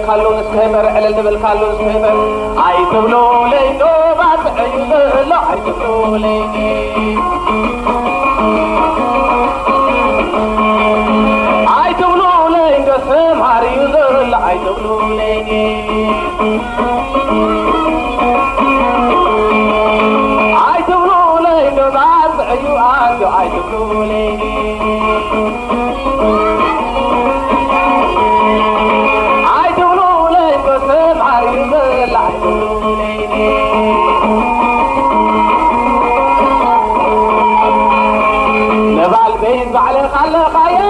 ካሉ ንስከበር ዕልል ንብል ካሉ ንስከበር ኣይትብሉ ለይዶ ባጽዕ እዩ ዘሎ ኣይትብሉ ለይዲ ኣይትብሉ ለይዶ ሰምሃር እዩ ዘሎ ኣይትብሉ ለይዲ ኣይትብሉ ለይዶ ባጽዕ እዩ ኣንዶ ኣይትብሉ ለይዲ ኣይትብሉ ለይዶ ሰብ ዓርዩ ዘላ ኣይትብሉ ለይዲ ነባል በይን ባዕልኻ ኣለኻያ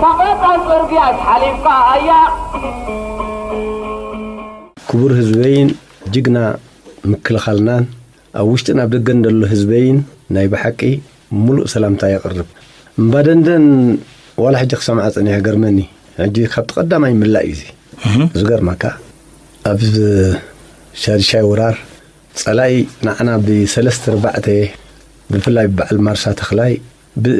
ታቐጣን ጽርግያ ሓሊፍካ ኣያ ክቡር ህዝበይን ጅግና ምክልኻልናን ኣብ ውሽጥን ኣብ ደገን ዘሎ ህዝበይን ናይ ብሓቂ ሙሉእ ሰላምታ የቕርብ። እምባደንደን ዋላ ሕጂ ክሰምዓ ጸኒሐ ገርመኒ። ሕጂ ካብቲ ቀዳማይ ምላእ እዩ እዚ። ዝገርመካ ኣብ ሻድሻይ ወራር ጸላኢ ንዓና ብሰለስተ ኣርባዕተ ብፍላይ በዓል ማርሻ ተኽላይ ብ-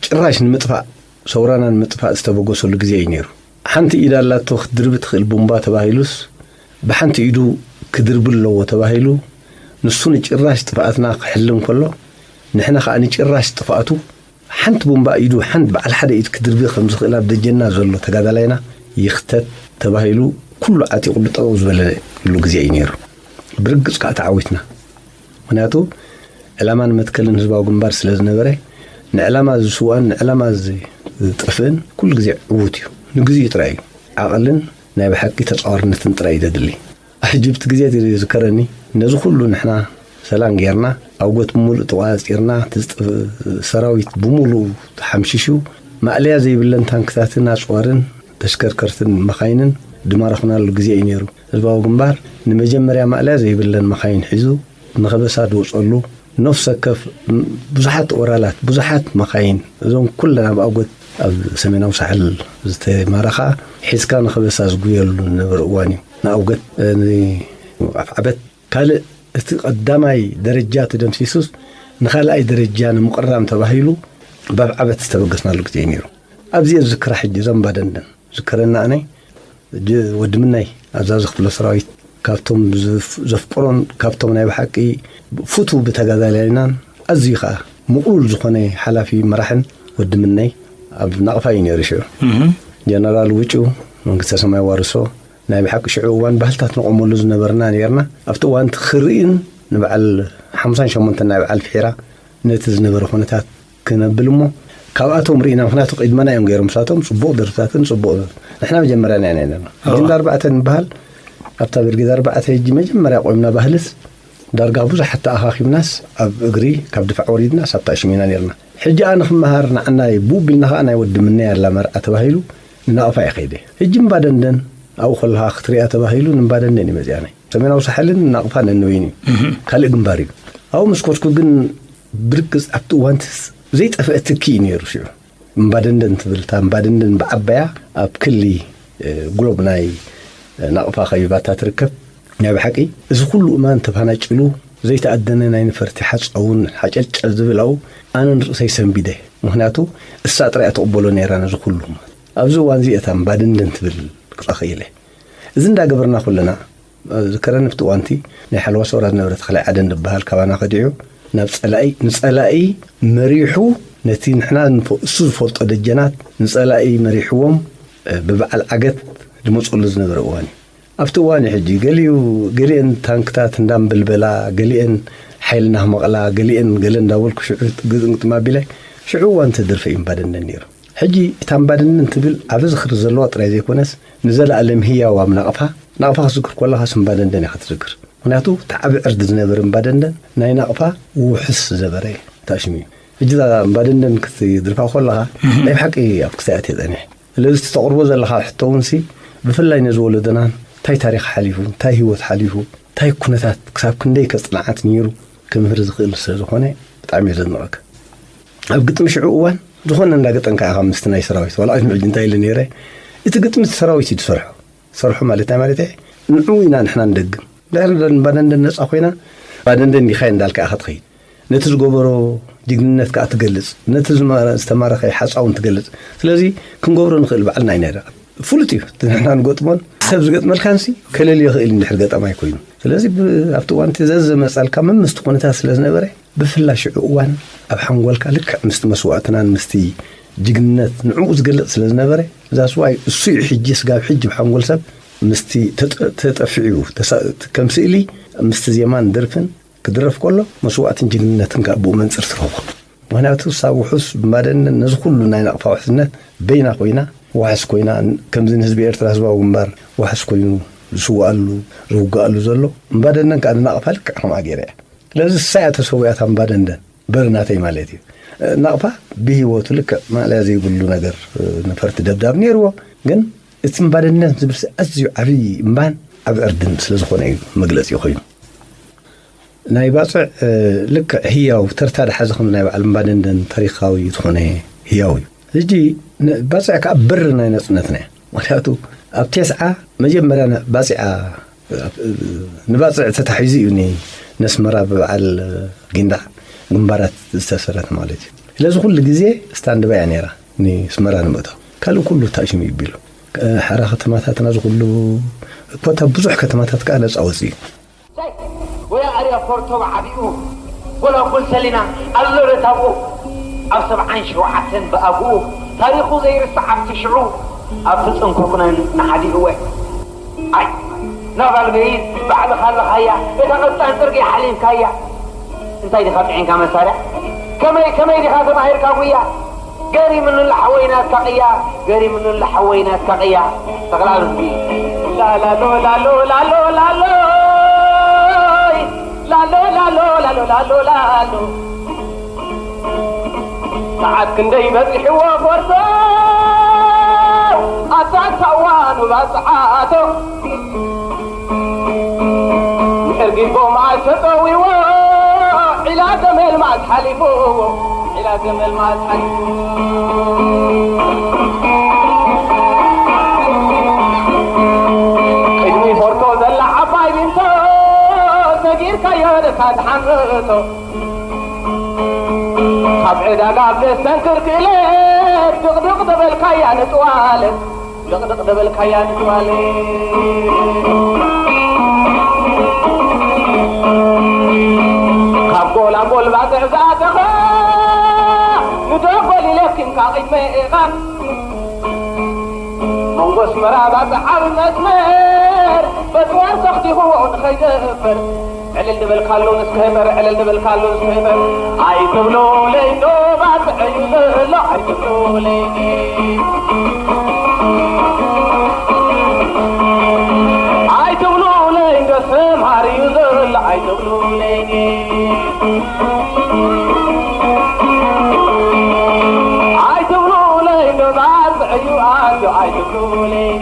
ጭራሽ ንምጥፋእ ሰውራና ንምጥፋእ ዝተበገሰሉ ግዜ እዩ ነይሩ። ሓንቲ ኢድ ኣላቶ ክትድርቢ ትኽእል ቡምባ ተባሂሉስ ብሓንቲ ኢዱ ክድርቢ ኣለዎ ተባሂሉ ንሱ ንጭራሽ ጥፍኣትና ክሕልን ከሎ ንሕና ከዓ ንጭራሽ ጥፍኣቱ ሓንቲ ቡምባ ኢዱ ሓንቲ በዓል ሓደ ኢድ ክድርቢ ከም ዝኽእል ኣብ ደጀና ዘሎ ተጋዳላይና ይኽተት ተባሂሉ ኩሉ ዓጢቑሉ ጠጠው ዝበለሉ ግዜ እዩ ነይሩ። ብርግፅ ከዓ ተዓዊትና። ምኽንያቱ ዕላማን መትከልን ህዝባዊ ግንባር ስለ ዝነበረ ንዕላማ ዝስዋእን ንዕላማ ዝጠፍእን ኩሉ ግዜ ዕዉት እዩ። ንግዚኡ ጥራይ እዩ። ዓቕልን ናይ ብሓቂ ተፃዋርነትን ጥራይ እዩ ዘድሊ። ሕጂ ብቲ ግዜ ዝከረኒ ነዚ ኩሉ ንሕና ሰላም ጌርና ኣውጎት ብምሉእ ተቋፂርና እቲ ዝጠፍ- ሰራዊት ብምሉኡ ተሓምሺሹ ማእለያ ዘይብለን ታንክታትን ኣፅዋርን ተሽከርከርትን መኻይንን ድማረኽናሉ ግዜ እዩ ነይሩ። ህዝባዊ ግንባር ንመጀመርያ ማእለያ ዘይብለን መኻይን ሒዙ ንኸበሳ ድወፀሉ ነፍሲ ወከፍ ብዙሓት ኦራላት ብዙሓት መኻይን እዞም ኩለን ኣብ ኣጎት ኣብ ሰሜናዊ ሳሕል ዝተማረኻ ሒዝካ ንኸበሳ ዝጉየሉ ዝነበረ እዋን እዩ። ንኣውገት ንኣፍዓበት ካልእ እቲ ቀዳማይ ደረጃ ተደምሲሱስ ንኻልኣይ ደረጃ ንምቕራም ተባሂሉ ባብ ዓበት ዝተበገስናሉ ግዜ እዩ ነይሩ። ኣብዚ እየ ዝዝክራ ሕጂ እዞም ባደንደን ዝከረና ኣነ ወዲ ምናይ ኣዛዚ ክፍለ ሰራዊት ካብቶም ዘፍቅሮን ካብቶም ናይ ብሓቂ ፍቱ ብተጋዳላይናን ኣዝዩ ከዓ ምቕሉል ዝኾነ ሓላፊ መራሕን ወዲ ምነይ ኣብ ናቕፋ እዩ ነይሩ ሽዑ ጀነራል ውጩ መንግስተ ሰማይ ዋርሶ ናይ ብሓቂ ሽዑ እዋን ባህልታት ንቆመሉ ዝነበርና ነርና ኣብቲ እዋን ክርእን ንበዓል ሓሙሳን ሸሞንተን ናይ በዓል ፍሒራ ነቲ ዝነበረ ኩነታት ክነብል እሞ ካብኣቶም ርኢና ምክንያቱ ቅድመና እዮም ገይሮም ሳቶም ፅቡቅ ደርፍታትን ፅቡቅ ንሕና መጀመርያ ና ኢና ነርና ብርጌድ ኣርባዕተ ንበሃል ኣብታ ብርጌድ ኣርባዕተ ሕጂ መጀመርያ ቆይምና ባህልስ ዳርጋ ብዙሓት ተኣኻኺብናስ ኣብ እግሪ ካብ ድፋዕ ወሪድናስ ኣብታ ሽሚና ነርና ሕጂ ኣነ ክመሃር ንዓናይ ብኡ ቢልና ከዓ ናይ ወዲ ምነይ ኣላ መርዓ ተባሂሉ ንናቕፋ እየ ከይደ ሕጂ እምባደንደን ኣብኡ ከለካ ክትሪኣ ተባሂሉ ንእምባደንደን እዩ መፅኣኒ ሰሜናዊ ሳሕልን ናቕፋ ነነወይን እዩ ካልእ ግንባር እዩ ኣብኡ ምስ ኮድኩ ግን ብርግፅ ኣብቲ እዋንትስ ዘይጠፍአ ትኪ እዩ ነይሩ ሽዑ እምባደንደን ትብል እታ እምባደንደን ብዓባያ ኣብ ክሊ ግሎብ ናይ ናቕፋ ከቢባታ ትርከብ ናይ ብሓቂ እዚ ኩሉ እማን ተፋናጭሉ ዘይተኣደነ ናይ ነፈርቲ ሓፃውን ሓጨልጨል ዝብል ኣብኡ ኣነ ንርእሰይ ሰንቢደ ምክንያቱ እሳ ጥራይ ትቕበሎ ነይራ ነዚ ኩሉ ኣብዚ እዋን እዚ እታ እምባደንደን ትብል ክረኽኢለ እዚ እንዳገበርና ኩለና ዝከረኒ ኣብቲ እዋንቲ ናይ ሓለዋ ሰውራ ዝነበረ ተኽላይ ዓደን ዝበሃል ካባና ከዲዑ ናብ ጸላኢ ንጸላኢ መሪሑ ነቲ ንሕና እሱ ዝፈልጦ ደጀናት ንጸላኢ መሪሕዎም ብበዓል ዓገት ዝመፀሉ ዝነበረ እዋን እዩ ኣብቲ እዋን እዩ ሕጂ ገሊኡ ገሊአን ታንክታት እንዳንበልበላ ገሊአን ሓይልና ክመቕላ ገሊአን ገለ እንዳበልኩ ሽዑ ግጥም ግጥም ኣቢለ ሽዑ እዋን ተደርፈ እዩ እምባደንደን ነይሩ ሕጂ እታ እምባደንደን ትብል ዓቢ ዝኽሪ ዘለዋ ጥራይ ዘይኮነስ ንዘለኣለም ህያው ኣብ ናቕፋ ናቕፋ ክትዝክር ከለኻ ስምባደንደን ኢኻ ትዝክር ምክንያቱ እቲ ዓቢ ዕርዲ ዝነበረ እምባደንደን ናይ ናቕፋ ውሕስ ዘበረ ታሽሙ እዩ ሕጂ እዛ እምባደንደን ክትድርፋ ከለኻ ናይ ብሓቂ ኣብ ክሳያት እየ ጸኒሕ ስለዚ እቲ ተቕርቦ ዘለኻ ሕቶ እውን ሲ ብፍላይ ነዚ ወለዶናን እንታይ ታሪኽ ሓሊፉ እንታይ ህይወት ሓሊፉ እንታይ ኩነታት ክሳብ ክንደይ ከጽንዓት ነይሩ ክምህር ዝኽእል ስለ ዝኾነ ብጣዕሚ እየ ዘድንቐካ ኣብ ግጥሚ ሽዑ እዋን ዝኾነ እንዳገጠምካ ኢኻ ምስቲ ናይ ሰራዊት ዋላ ቅድሚ ሕጂ እንታይ ኢለ ነይረ እቲ ግጥሚ እቲ ሰራዊት እዩ ዝሰርሖ ዝሰርሖ ማለት እንታይ ማለት ንዑ ኢና ንሕና ንደግም ድሕሪ ባደንደን ነፃ ኮይና ባደንደን ዲኻይ እንዳልካ ኢኻ ትኸይድ ነቲ ዝገበሮ ጅግንነት ከዓ ትገልፅ ነቲ ዝተማረኸ ሓፃውን ትገልፅ ስለዚ ክንገብሮ ንኽእል ባዕልና ኢና ፍሉጥ እዩ። እቲ ንሕና ንገጥሞን ሰብ ዝገጥመልካንሲ ከለልዮ ይኽእል እንድሕር ገጠማይ ኮይኑ። ስለዚ ብ-፣ ኣብቲ እዋን እቲ ዘዘመጻልካ መምስቲ ኩነታት ስለ ዝነበረ፣ ብፍላ ሽዑ እዋን ኣብ ሓንጎልካ ልክዕ ምስቲ መስዋእትናን ምስቲ ጅግንነት ንዕኡ ዝገልጽ ስለ ዝነበረ፣ እዛ ስዋይ እሱ እዩ። ሕጂ ስጋብ ሕጂ ብሓንጎል ሰብ ምስቲ ተጠ-፣ ተጠፊዑ ተሳ-፣ ከም ስእሊ ምስቲ ዜማን ደርፍን ክድረፍ ከሎ መስዋእትን ጅግንነትን ካብ ብኡ መንጽር ትረኽቦ። ምኽንያቱ ሳብ ውሑስ እምባደንደን ነዚ ኩሉ ናይ ናቕፋ ውሕስነት በይና ኮይና፣ ዋሕስ ኮይና፣ ከምዚ ንህዝቢ ኤርትራ ህዝባዊ ግንባር ዋሕስ ኮይኑ ዝስዋኣሉ ዝውጋኣሉ ዘሎ እምባደንደን ከዓ ንናቕፋ ልክዕ ከምኣ ገይራ እያ። ስለዚ እሳ እያ ተሰዊኣታ እምባደንደን በርናተይ ማለት እዩ። ናቕፋ ብህይወቱ ልክዕ ማእለያ ዘይብሉ ነገር ነፈርቲ ደብዳብ ነይርዎ። ግን እቲ እምባደንደን ዝብል ኣዝዩ ዓብዪ እምባን ዓብ ዕርድን ስለ ዝኾነ እዩ መግለጺ ኮይኑ። ናይ ባጽዕ ልክዕ ህያው ተርታ ድሓዘ ከም ናይ በዓል እምባደንደን ታሪኻዊ ዝኾነ ህያው እዩ። ሕጂ ባጽዕ ከዓ በር ናይ ነጽነትና እያ። ምክንያቱ ኣብ ቴስዓ መጀመርያ ባጽዓ ንባጽዕ ተታሒዙ እዩ ነስመራ ብበዓል ጊንዳዕ ግንባራት ዝተሰረት ማለት እዩ። ስለዚ ኩሉ ግዜ ስታንድባይ እያ ነይራ ንስመራ ንምእታው። ካልእ ኩሉ ታሽሙ ይቢሉ ሓራ ከተማታትና ዝኩሉ ኮታ ብዙሕ ከተማታት ከዓ ነፃ ወፂ እዩ። ወይ ኣርያ ፖርቶ ብዓቢኡ ጎላጉል ሰሊና ኣሎ ረታብኡ ኣብ ሰብዓን ሸውዓተን ብኣግኡ ታሪኹ ዘይርስዕ ኣብቲ ሽዑ ኣብቲ ጽንኩ ኩነን ንሓዲኡ እወ ኣይ ናብ ኣልበይት ባዕልኻ ኣለኻያ እታ ቀጣን ጽርግያ ሓሊፍካያ እንታይ ዲኻ ጽዒንካ መሳርያ ከመይ ከመይ ዲኻ ተማሂርካ ጉያ ገሪምኒ ላሓወይ ናትካ ቅያ ገሪምኒ ላሓወይ ናትካ ቅያ ተኽላ ብዝጊ ላላሎ ላሎ ላሎ ላሎ ላሎ ላሎ ላሎ ላሎ ላሎ ሰዓት ክንደይ በፂሕዎ ፎርቶ ኣታ ሳዋኑ ባፅዓቶ ንእርጊቦም ኣተጠዊዎ ዒላ ገመል ማእት ሓሊፍዎ ዒላ ገመል ማእት ሓሊፍዎ ቅድሚ ፎርቶ ዘላ ዓባይ ቢንቶ ሰጊርካዮ ደካ ዝሓምቶ ካብ ዕዳጋ ኣብ ዘስተንክር ክእለት ድቕድቕ ደበልካያ ንጥዋለት ድቕድቕ ደበልካያ ንጥዋለት ካብ ጎላጎል ባጽዕ ዝኣተኸ ንደጎል ኢለኪምካ ቂድመ ኢቓን መንጎ ኣስመራ ባጽዕ ዓቢ መስመር በጥዋር ተኽቲኽዎ ንኸይደፈር ዕልል ዝበልካሉ ንስከበር ዕልል ዝበልካሉ ንስከበር ኣይትብሉለይ ዶ ባጽዕ እዩ ዘሎ ኣይትብሉለይ ኣይትብሉለይ ዶ ሰምሃር እዩ ዘሎ ኣይትብሉለይ ኣይትብሉለይ ዶ ባጽዕ እዩ ኣትዮ ኣይትብሉለይ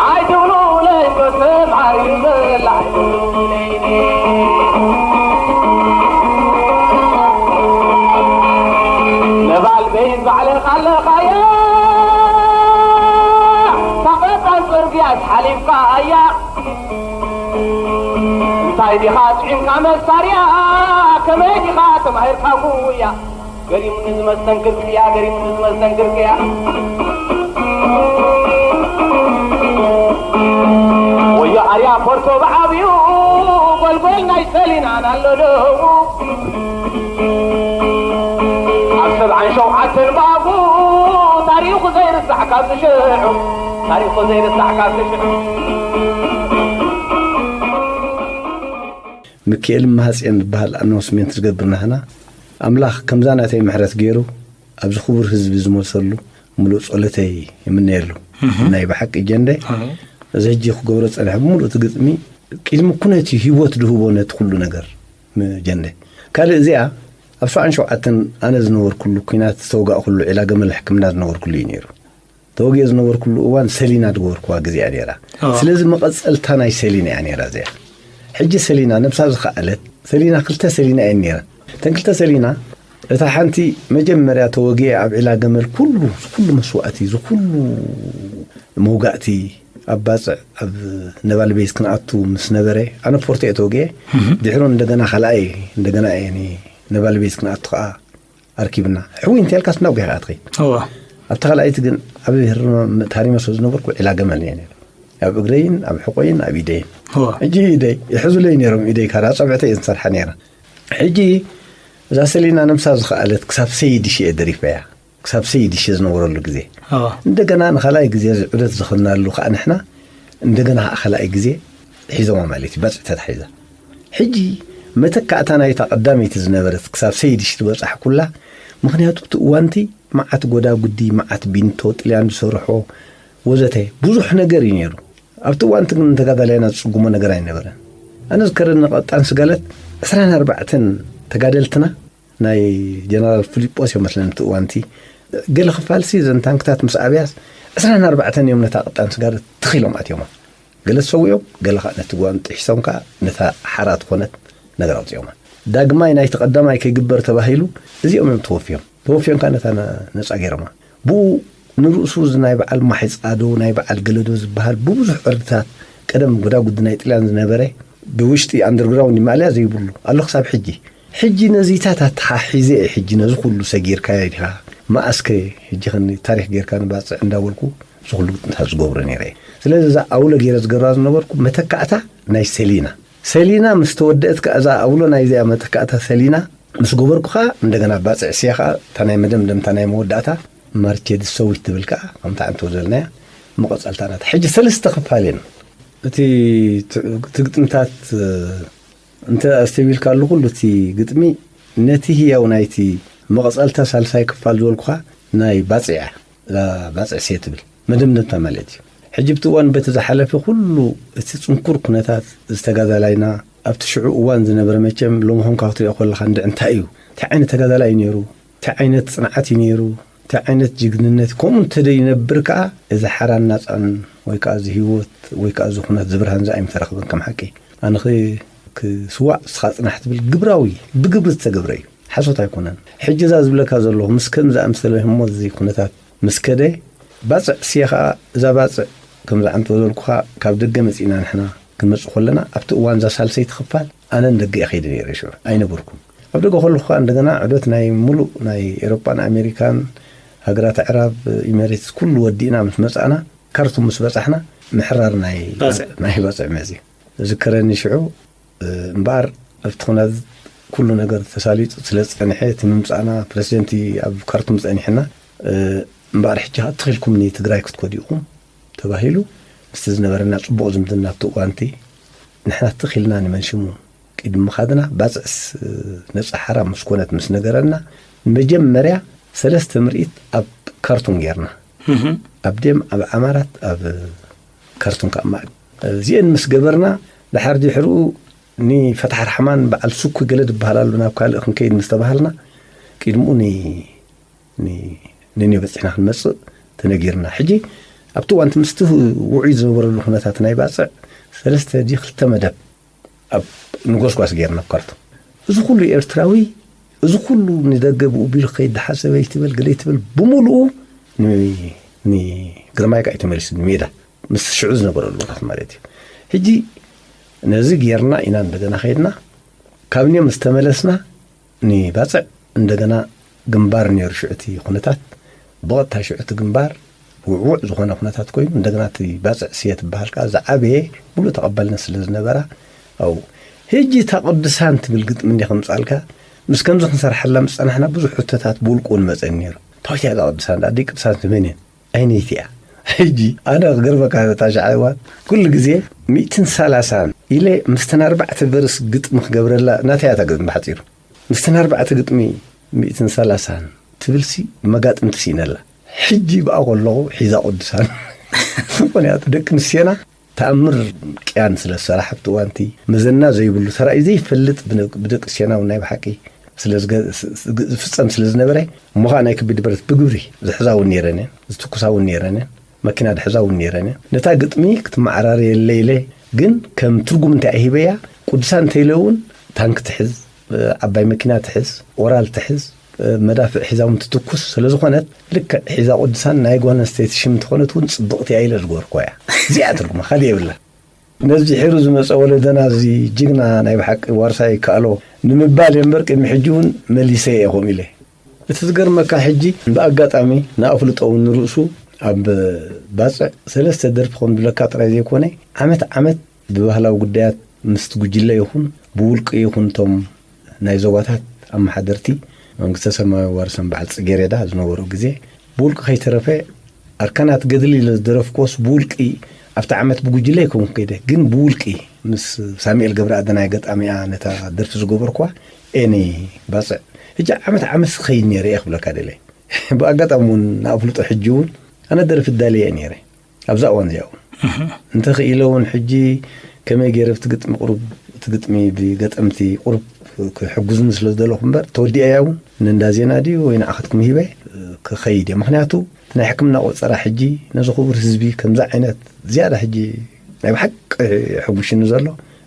ኣይትብሉለይ ዶ ሰምሃር እዩ ዘሎ ኣይትብሉለይ ነባል በይን ባዕልኻ ኣለኻያ ሳቐጣን ጽርግያ ሓሊፍካ ኣያ እንታይ ዲኻ ጽዒንካ መሳርያ ከመይ ዲኻ ተማሂርካ ጉያ ገሪሙኒ ዝመስተንክር ቅያ ገሪሙኒ ዝመስተንክር ቅያ ወዮ ኣርያ ፖርቶ ብዓብዩ ጎልጎል ናይ ሰሊናን ኣሎ ደው ኣብ ሰብዓን ሸውዓተን ባቡ ታሪኹ ዘይርሳዕ ካብ ዝሽዑ ታሪኹ ዘይርሳዕ ካብ ዝሽዑ ምክኤል ማህፅኤን ዝበሃል ኣናውስሜንት ዝገብር ናህና ኣምላኽ ከምዛ ናተይ ምሕረት ገይሩ ኣብዚ ክቡር ህዝቢ ዝመልሰሉ ምሉእ ጸሎተይ ይምነየሉ። ናይ ብሓቂ ጀንደ እዚ ሕጂ ክገብሮ ጸኒሐ ብምሉእ እቲ ግጥሚ ቅድሚ ኩነት እዩ ህይወት ድህቦ ነቲ ኩሉ ነገር ጀንደ ካልእ እዚኣ ኣብ ሰብዓን ሸውዓተን ኣነ ዝነበርኩሉ ኩናት ዝተወጋእኩሉ ዒላ ገመል ሕክምና ዝነበርኩሉ እዩ ነይሩ። ተወጊኦ ዝነበርኩሉ እዋን ሰሊና ዝገበርኩዋ ግዜ እያ ነይራ። ስለዚ መቐፀልታ ናይ ሰሊና እያ ነይራ እዚኣ። ሕጂ ሰሊና ነብሳ ዝኸኣለት ሰሊና ክልተ ሰሊና እየን ነይረን። እተን ክልተ ሰሊና እታ ሓንቲ መጀመርያ ተወጊአ ኣብ ዒላ ገመል ኩሉ ዝኩሉ መስዋእቲ ዝኩሉ መውጋእቲ ኣብ ባፅዕ ኣብ ነባል ቤዝ ክንኣቱ ምስ ነበረ ኣነ ፎርቶ እየ ተወጊአ። ድሕሩ እንደገና ካልኣይ እንደገና እየ ነባል ቤዝ ክንኣቱ ከዓ ኣርኪብና። ሕውይ እንተልካስ ናብ ጌኻ ትኸይድ። እዋ። ኣብቲ ካልኣይቲ ግን ኣብ ህርኖ ታሪመ ስለ ዝነበርኩ ዒላ ገመል እየ ነይረ። ኣብ እግረይን ኣብ ሕቆይን ኣብ ኢደይን። እዋ። ሕጂ ኢደይ ይሕዙለይ ነይሮም፣ ኢደይ ካራ ጸብዕተ እየን ዝሰርሓ ነይረ። ሕጂ እዛ ሰሊና ነብሳ ዝኸኣለት ክሳብ ሰይድሽ እየ ደሪፈያ። ክሳብ ሰይድሽ ዝነበረሉ ግዜ። እዋ። እንደገና ንኻልኣይ ግዜ እዚ ዑደት ዝኸድናሉ ከዓ ንሕና እንደገና ከዓ ካልኣይ ግዜ ሒዞማ ማለት እዩ፣ ባጽዕ ተታሒዛ። ሕጂ መተካእታ ናይታ ቀዳመይቲ ዝነበረት ክሳብ ሰይድሽ ዝበጻሕኩላ፣ ምኽንያቱ እቲ እዋንቲ መዓት ጎዳጉዲ፣ መዓት ቢንቶ፣ ጥልያን ዝሰርሖ ወዘተ ብዙሕ ነገር እዩ ነይሩ። ኣብቲ እዋንቲ ግን ተጋዳላይና ዝጽጉሞ ነገር ኣይነበረን። ኣነ ዝከረኒ ቀጣን ስጋለት ዕስራን ኣርባዕተን ተጋደልትና ናይ ጀነራል ፊሊጶስ እዮም መስለኒ እቲ እዋንቲ። ገለ ክፋልሲ እዘን ታንክታት ምስ ኣብያስ ዕስራን ኣርባዕተን እዮም ነታ ቀጣን ስጋለት ትኺሎም ኣትዮማ። ገለ ተሰዊኦም፣ ገለ ከዓ ነቲ ጓንጢ ሒሶም ከዓ ነታ ሓራ ትኾነት ነገር ኣውፂኦማ። ዳግማይ ናይቲ ቀዳማይ ከይግበር ተባሂሉ እዚኦም እዮም ተወፍዮም። ተወፍዮም ከዓ ነታ ነ-፣ ነፃ ገይሮማ። ብኡ ንርእሱ እዚ ናይ በዓል ማሒፃዶ፣ ናይ በዓል ገለዶ ዝበሃል ብብዙሕ ዕርድታት ቀደም ጉዳጉዲ ናይ ጥልያን ዝነበረ ብውሽጢ ኣንደርግራውንድ ማእለያ ዘይብሉ ኣሎ ክሳብ ሕጂ። ሕጂ ነዚታት ኣተሓሒዘ እየ ሕጂ ነዚ ኩሉ ሰጊርካዮ ዲኻ? መኣስከ ሕጂ ኸኒ ታሪኽ ጌርካ ንባፅዕ እንዳበልኩ እዚ ኩሉ ግጥምታት ዝገብሮ ነይረ እየ። ስለዚ እዛ ኣውሎ ገይረ ዝገብራ ዝነበርኩ መተካእታ ናይ ሰሊና። ሰሊና ምስ ተወደአት ከኣ እዛ ኣውሎ ናይዚኣ መተካእታ ሰሊና ምስ ገበርኩ ከኣ እንደገና ባፅዕ ስያ ከኣ እታ ናይ መደምደምታ ናይ መወዳእታ ማርቼ ድሰዊት ትብል ከኣ ከምታ ዕንቶ ዘልናያ መቐጸልታ ናታ። ሕጂ ሰለስተ ክፋል እየን። እቲ ት-፣ እቲ ግጥምታት እንተ ኣስተብሂልካሉ ኩሉ እቲ ግጥሚ ነቲ ህያው ናይቲ መቐጸልታ ሳልሳይ ክፋል ዝበልኩኻ ናይ ባጽዕ እያ። እዛ ባጽዕ ሴ ትብል መደምደምታ ማለት እዩ። ሕጂ ብቲ እዋን በቲ ዝሓለፈ ኩሉ እቲ ጽንኩር ኩነታት ዝተጋዳላይና ኣብቲ ሽዑ እዋን ዝነበረ መቸም ሎምኹም ካብ ክትሪኦ ከለኻ እንድዒ እንታይ እዩ? እንታይ ዓይነት ተጋዳላይ እዩ ነይሩ? እንታይ ዓይነት ጽንዓት እዩ ነይሩ? እንታይ ዓይነት ጅግንነት? ከምኡ እንተደይነብር ከኣ እዚ ሓራን ናጻን ወይ ከኣ እዚ ህይወት ወይ ከኣ እዚ ኩነት እዚ ብርሃን እዚ ኣይምተረኽበን ከም ሓቂ። ኣነኸ ክስዋዕ ንስኻ ጽናሕ ትብል ግብራዊ ብግብሪ ዝተገብረ እዩ። ሓሶት ኣይኮነን። ሕጂ እዛ ዝብለካ ዘለኹ ምስ ከም ዝኣምሰለ ህሞት እዚ ኩነታት ምስ ከደ ባጽዕ ስየ ከኣ እዛ ባጽዕ ከም ዝዓንቶ ዘልኩኻ ካብ ደገ መጺእና ንሕና ክንመጽእ ከለና ኣብቲ እዋን እዛ ሳልሰይቲ ክፋል ኣነ ንደገ እየ ከይደ ነይረ ሽዑ ኣይነበርኩን። ኣብ ደገ ከለኹ ከኣ እንደገና ዑደት ናይ ሙሉእ ናይ ኤሮጳን ኣሜሪካን ሃገራት ኣዕራብ ኢሜሬትስ ኩሉ ወዲእና ምስ መጻእና ካርቱም ምስ በጻሕና ምሕራር ናይ ባጽዕ። ናይ ባጽዕ መጺ። ዝከረኒ ሽዑ እምበኣር ኣብቲ ኩናት ኩሉ ነገር ተሳሊጡ ስለ ዝጸንሐ እቲ ምምጻእና ፕረሲደንቲ ኣብ ካርቱም ጸኒሕና እምበኣር ሕጂ ከኣ ትኺልኩም ንትግራይ ክትከዱ ኢኹም ተባሂሉ ምስቲ ዝነበረና ጽቡቕ ዝምድና ኣብቲ እዋንቲ ንሕና ትኺልና ንመን ሽሙ ቅድሚ ምኻድና ባጽዕስ ነጻ ሓራ ምስ ኮነት ምስ ነገረና ንመጀመርያ ሰለስተ ምርኢት ኣብ ካርቱም ጌርና ኣብ ዴም ኣብ ዓማራት ኣብ ካርቱም ከኣ ማዕድ እዚአን ምስ ገበርና ድሓር ድሕርኡ ንፈትሓ ርሕማን በዓል ስኩ ገለ ዝበሃል ኣሎ ናብ ካልእ ክንከይድ ምስ ተባሃልና ቅድምኡ ንንዮ በፂሕና ክንመፅእ ተነጊርና። ሕጂ ኣብቲ እዋንቲ ምስቲ ውዑይ ዝነበረሉ ኩነታት ናይ ባፅዕ ሰለስተ ዲ ክልተ መደብ ኣብ ንጎስጓስ ገይርና ኣብ ካርቱም እዚ ኩሉ ኤርትራዊ እዚ ኩሉ ንደገ ብኡ ቢሉ ክኸይድ ዝሓሰበ ይትበል ገለ ይትበል ብምሉኡ ንግርማይ ከዓ እዩ ተመሊሱ ንሜዳ ምስ ሽዑ ዝነበረሉ ቦታት ማለት እዩ። ሕጂ ነዚ ጌርና ኢና እንደገና ከይድና ካብ ኒዮም ዝተመለስና ንባፅዕ እንደገና ግንባር ነይሩ ሽዑ እቲ ኩነታት ብቐጥታ ሽዑ እቲ ግንባር ውዕውዕ ዝኾነ ኩነታት ኮይኑ እንደገና እቲ ባፅዕ ስየ ትበሃል ከዓ ዝዓበየ ሙሉእ ተቐባልነት ስለ ዝነበራ ኣብኡ ሕጂ እታ ቅዱሳን ትብል ግጥሚ እንዲ ከምፃልካ ምስ ከምዚ ክንሰርሓላ ምስ ፀናሕና ብዙሕ ሕቶታት ብውልቁ እውን መፀኒ ነይሩ። ታወት እያ እዛ ቅዱሳን ደኣ ደቂ ቅዱሳን መን እየን? ኣይነይቲ እያ። ሕጂ ኣነ ክገርመካ እታ ሻዕዋን ኩሉ ግዜ ሚእትን ሰላሳን ኢለ ምስተን ኣርባዕተ ቨርስ ግጥሚ ክገብረላ ናተይ እያ እታ ግጥሚ ብሓፂሩ ምስተን ኣርባዕተ ግጥሚ ሚእትን ሰላሳን ትብልሲ መጋጥምቲ ሲኢነላ ሕጂ ብኣ ከለኹ ሒዛ ቅዱሳን ምክንያቱ ደቂ ኣንስትዮና ተኣምር ቅያን ስለ ዝሰራሕ ኣብቲ እዋንቲ መዘና ዘይብሉ ተራእዩ ዘይፈልጥ ብደቂ ኣንስትዮና እውን ናይ ብሓቂ ዝፍፀም ስለ ዝነበረ እሞ ከዓ ናይ ከቢድ ብረት ብግብሪ ዝሕዛ እውን ነይረን እየን ዝትኩሳ እውን ነይረን እየን መኪና ድሕዛ እውን ነይረን እየን ነታ ግጥሚ ክትመዓራረየለይ ኢለ ግን ከም ትርጉም እንታይ ሂበያ ቅዱሳን እንተኢለ እውን ታንክ ትሕዝ ዓባይ መኪና ትሕዝ ኦራል ትሕዝ መዳፍዕ ሒዛ እውን ትትኩስ ስለዝኾነት ልክዕ ሒዛ ቅዱሳን ናይ ጓል ኣንስተይቲ ሽም እንተኾነት እውን ፅብቕቲ እያ ኢለ ዝገበርኩዋ እያ። እዚኣ ትርጉማ ካልእ የብላ። ነዚ ድሒሩ ዝመፀ ወለደና እዚ ጅግና ናይ ብሓቂ ዋርሳይ ይከኣሎ ንምባል እየ እምበር ቅድሚ ሕጂ እውን መሊሰ እየ ከምኡ ኢለ እቲ ዝገርመካ ሕጂ ብኣጋጣሚ ንኣፍልጦ እውን ንርእሱ ኣብ ባጽዕ ሰለስተ ደርፊ ከም ዝብለካ ጥራይ ዘይኮነ ዓመት ዓመት ብባህላዊ ጉዳያት ምስቲ ጉጅለ ይኹን ብውልቂ ይኹን እቶም ናይ ዞባታት ኣመሓደርቲ መንግስተ ሰማያዊ ዋርሶም በዓል ጽጌሬዳ ዝነበሩ ግዜ ብውልቂ ከይተረፈ ኣርካናት ገድሊ ኢለ ዝደረፍኩዎስ ብውልቂ ኣብቲ ዓመት ብጉጅለ ኣይኮንኩ ከይደ ግን ብውልቂ ምስ ሳሙኤል ገብረኣደናይ ገጣሚኣ ነታ ደርፊ ዝገበርኩዋ ኤኒ ባጽዕ ሕጂ ዓመት ዓመት ዝኸይድ ነይረ እየ ክብለካ ደለ ብኣጋጣሚ እውን ንኣፍልጦ ሕጂ እውን ኣነ ደርፊ እዳለየ እየ ነይረ ኣብዛ እዋን እዚኣ እውን እንተኽኢለ እውን ሕጂ ከመይ ገይረ እቲ ግጥሚ ቁሩብ እቲ ግጥሚ ብገጠምቲ ቁሩብ ክሕግዙኒ ስለ ዝደለኹ እምበር ተወዲኣያ እውን ንእንዳ ዜና ድዩ ወይ ንዓኸትኩም ሂበ ክኸይድ እየ ምክንያቱ እቲ ናይ ሕክምና ቆፀራ ሕጂ ነዚ ክቡር ህዝቢ ከምዚ ዓይነት ዝያዳ ሕጂ ናይ ብሓቂ ሕጉሽኒ ዘሎ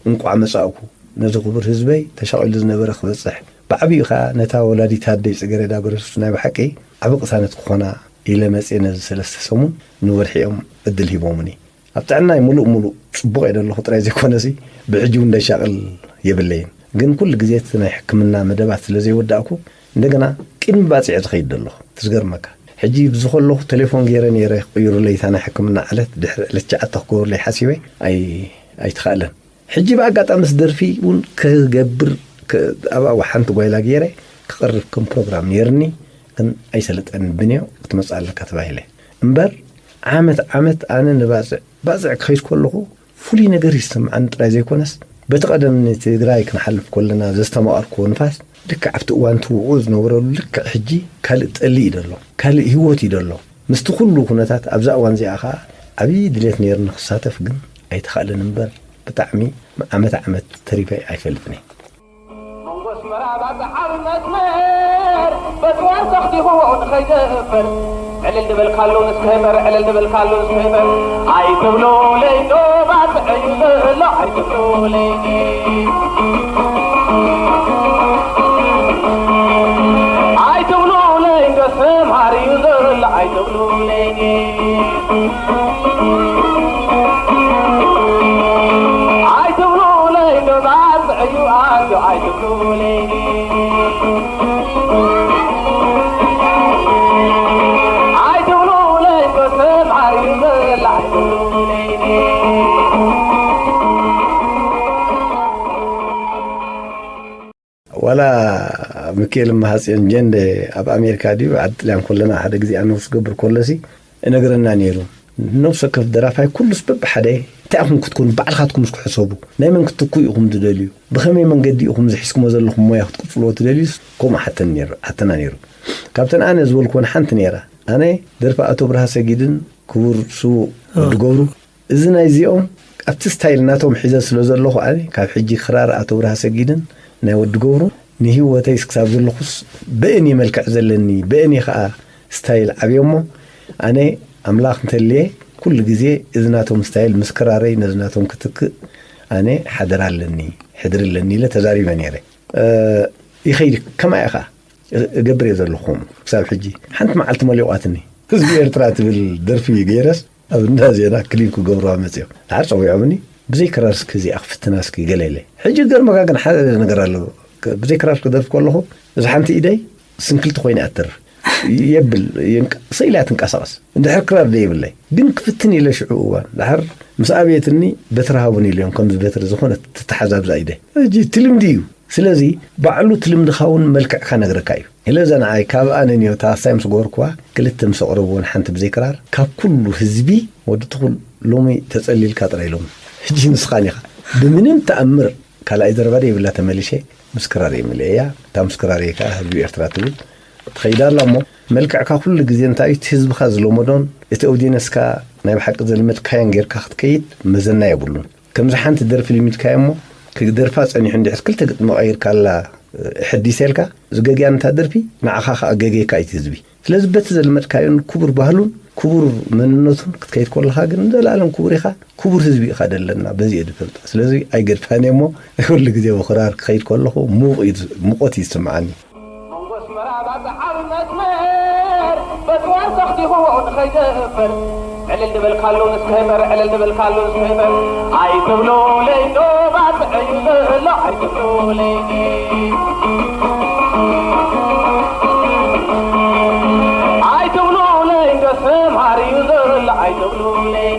እንቋዕ መጻእኩ ነዚ ክቡር ህዝበይ ተሻቒሉ ዝነበረ ክበፅሕ ብዓብዩ ከዓ ነታ ወላዲት ኣደይ ፅገሬዳ በረሱ ናይ ብሓቂ ዓቢ ቅሳነት ክኾና ኢለ መፅየ ነዚ ሰለስተ ሰሙን ንወርሒ እዮም ዕድል ሂቦምኒ ኣብ ጥዕናይ ሙሉእ ሙሉእ ፅቡቕ እየ ዘለኹ ጥራይ ዘይኮነሲ ብሕጂ እውን ደሻቕል የብለይን ግን ኩሉ ግዜ እቲ ናይ ሕክምና መደባት ስለ ዘይወዳእኩ እንደገና ቅድሚ ባፅዕ ዝኸይድ ዘለኹ ትዝገርመካ ሕጂ ብዚ ከለኹ ቴሌፎን ገይረ ነይረ ክቕይሩለይ እታ ናይ ሕክምና ዕለት ድሕሪ ዕለት ሸዓተ ክገብሩለይ ሓሲበ ኣይተኻእለን ሕጂ ብኣጋጣሚ ምስ ደርፊ እውን ክገብር ኣብኣ ሓንቲ ጓይላ ገይረ ክቐርብ ከም ፕሮግራም ነይርኒ ግን ኣይሰለጠን ብንዮ ክትመፅእ ኣለካ ተባሂለ እምበር ዓመት ዓመት ኣነ ንባፅዕ ባፅዕ ክኸይድ ከለኹ ፍሉይ ነገር ይስምዓኒ ጥራይ ዘይኮነስ በቲ ቀደም ንትግራይ ክንሓልፍ ከለና ዘስተማቐርክዎ ንፋስ ልክዕ ኣብቲ እዋን ትውቕዑ ዝነበረሉ ልክዕ ሕጂ ካልእ ጠሊ እዩ ዘሎ ካልእ ህይወት እዩ ዘሎ ምስቲ ኩሉ ኩነታት ኣብዛ እዋን እዚኣ ከዓ ዓብዪ ድሌት ነይርኒ ክሳተፍ ግን ኣይተኻእለን እምበር ብጣዕሚ ዓመት ዓመት ተሪፈ ኣይፈልጥን እየ መንጎ ኣስመራ ባፅዓር መስመር በፅዋር ተኽቲኹዎ ንኸይደበር ዕልል ዝበልካሉ ንስከበር ዕልል ዝበልካሉ ንስከበር ኣይትብሉለይ ዶ ባፅዕ እዩ ዘሎ ኣይትብሉለይ ኣይትብሉለይ ዶ ሰምሃር እዩ ዘሎ ኣይትብሉለይ ኣይትብሉለይ ዶ ባፅዕ እዩ ኣትዮ ኣይትብሉለይ ኣይትብሉለይ ዶ ሰምሃር እዩ ዘሎ ኣይትብሉለይ ዋላ ሚካኤል መሃፅዮን ጀንደ ኣብ ኣሜሪካ ድዩ ዓዲ ጥልያን ኮለና ሓደ ግዜ ኣነውስ ገብር ኮለሲ እነግረና ነይሩ ነብሰ ከፍ ደራፋይ ኩሉስ በብሓደ እንታይ ኢኹም ክትኮኑ ባዕልኻትኩም እስኩ ሕሰቡ ናይ መን ክትኩ ኢኹም ትደልዩ ብኸመይ መንገዲ ኢኹም ዝሒዝኩሞ ዘለኹም ሞያ ክትቅፅልዎ ትደልዩስ ከምኡ ሓተን ነይሩ ሓተና ነይሩ ካብተን ኣነ ዝበልኩወን ሓንቲ ነይራ ኣነ ደርፊ ኣቶ ብርሃ ሰጊድን ክቡር ስዉእ ወዲ ገብሩ እዚ ናይዚኦም ኣብቲ ስታይል ናቶም ሒዘ ስለ ዘለኹ ኣነ ካብ ሕጂ ክራር ኣቶ ብርሃ ሰጊድን ናይ ወዲ ገብሩ ንህይወተይ ክሳብ ዘለኹስ በእን እየ መልክዕ ዘለኒ በእን እየ ከዓ ስታይል ዓብየ እሞ ኣነ ኣምላኽ እንተልየ ኩሉ ግዜ እዚ ናቶም ስታይል ምስ ክራረይ ነዚ ናቶም ክትክእ ኣነ ሓደራ ኣለኒ ሕድሪ ኣለኒ ኢለ ተዛሪበ ነይረ ይኸይድ ከማይ ኢኻ እገብር እየ ዘለኹም ክሳብ ሕጂ ሓንቲ መዓልቲ መሊቋትኒ ህዝቢ ኤርትራ ትብል ደርፊ ገይረስ ኣብ እንዳ ዜና ክሊን ክገብሩዋ መፅኦም ድሓር ፀዊዖምኒ ብዘይ ክራር እስኪ እዚኣ ክፍትና እስኪ ገለ ኢለ ሕጂ ገርመካ ግን ሓደ ነገር ኣሎ ብዘይ ክራር ክደርፍ ከለኹ እዚ ሓንቲ ኢደይ ስንክልቲ ኮይነ ኣትር የብል ስኢላ ትንቀሳቐስ እንድሕር ክራር ደይብለይ ግን ክፍትን ኢለ ሽዑ እዋን ድሓር ምስ ኣብየትኒ በትሪ ሃቡን ኢለዮም ከምዚ በትሪ ዝኾነ ትተሓዛብዛ ኢደ ሕጂ ትልምዲ እዩ ስለዚ ባዕሉ እቲ ልምድኻ እውን መልክዕካ ነግረካ እዩ። ስለዚ ንዓይ ካብ ኣነ ንዮ ታሳይ ምስ ገበርኩዋ ክልተ ምስ ኣቕረብዎን ሓንቲ ብዘይ ክራር ካብ ኩሉ ህዝቢ ወዲ ትኹል ሎሚ ተጸሊልካ ጥራይ ኢሎም ሕጂ ንስኻን ኢኻ ብምንም ተኣምር ካልኣይ ዘረባ ደይብላ ተመሊሸ ምስ ክራር እየ መሊአያ እታ ምስ ክራር እየ ከዓ ህዝቢ ኤርትራ ትብል ትኸይዳ ኣላ እሞ መልክዕካ ኩሉ ግዜ እንታይ እቲ ህዝብኻ ዝለመዶን እቲ ኦዲየንስካ ናይ ብሓቂ ዘልመድካዮን ጌርካ ክትከይድ መዘና የብሉን። ከምዚ ሓንቲ ደርፊ ልሚድካዮ እሞ ክደርፋ ጸኒሑ እንድሕር ክልተ ግጥሚ ቀይርካላ ሕዲሰ ኢልካ ዝገግያ ነታ ደርፊ ንዓኻ ከኣ ገግየካ እዩ እቲ ህዝቢ። ስለዚ በቲ ዘልመድካዮን ክቡር ባህሉን ክቡር መንነቱን ክትከይድ ከለኻ ግን ንዘለኣለም ክቡር ኢኻ፣ ክቡር ህዝቢ ኢኻ ደለና በዚ እየ ዝፈልጣ። ስለዚ ኣይገድፋን እየ እሞ ኩሉ ግዜ ብኽራር ክኸይድ ከለኹ ሙቕ እዩ ሙቐት እዩ ዝስምዓኒ። መንጎ ኣስመራ ባጽዕ ዓቢ መስመር በጽዋር ተኽቲኽዎ ንኸይደፍር ዕልል ዝበልካሉ ንስከበር ዕልል ዝበልካሉ ንስከበር ኣይትብሉለይ ዶ ባጽዕ እዩ ዘሎ ኣይትብሉለይ። ሰምሃር እዩ ዘሎ ኣይትብሉለይ።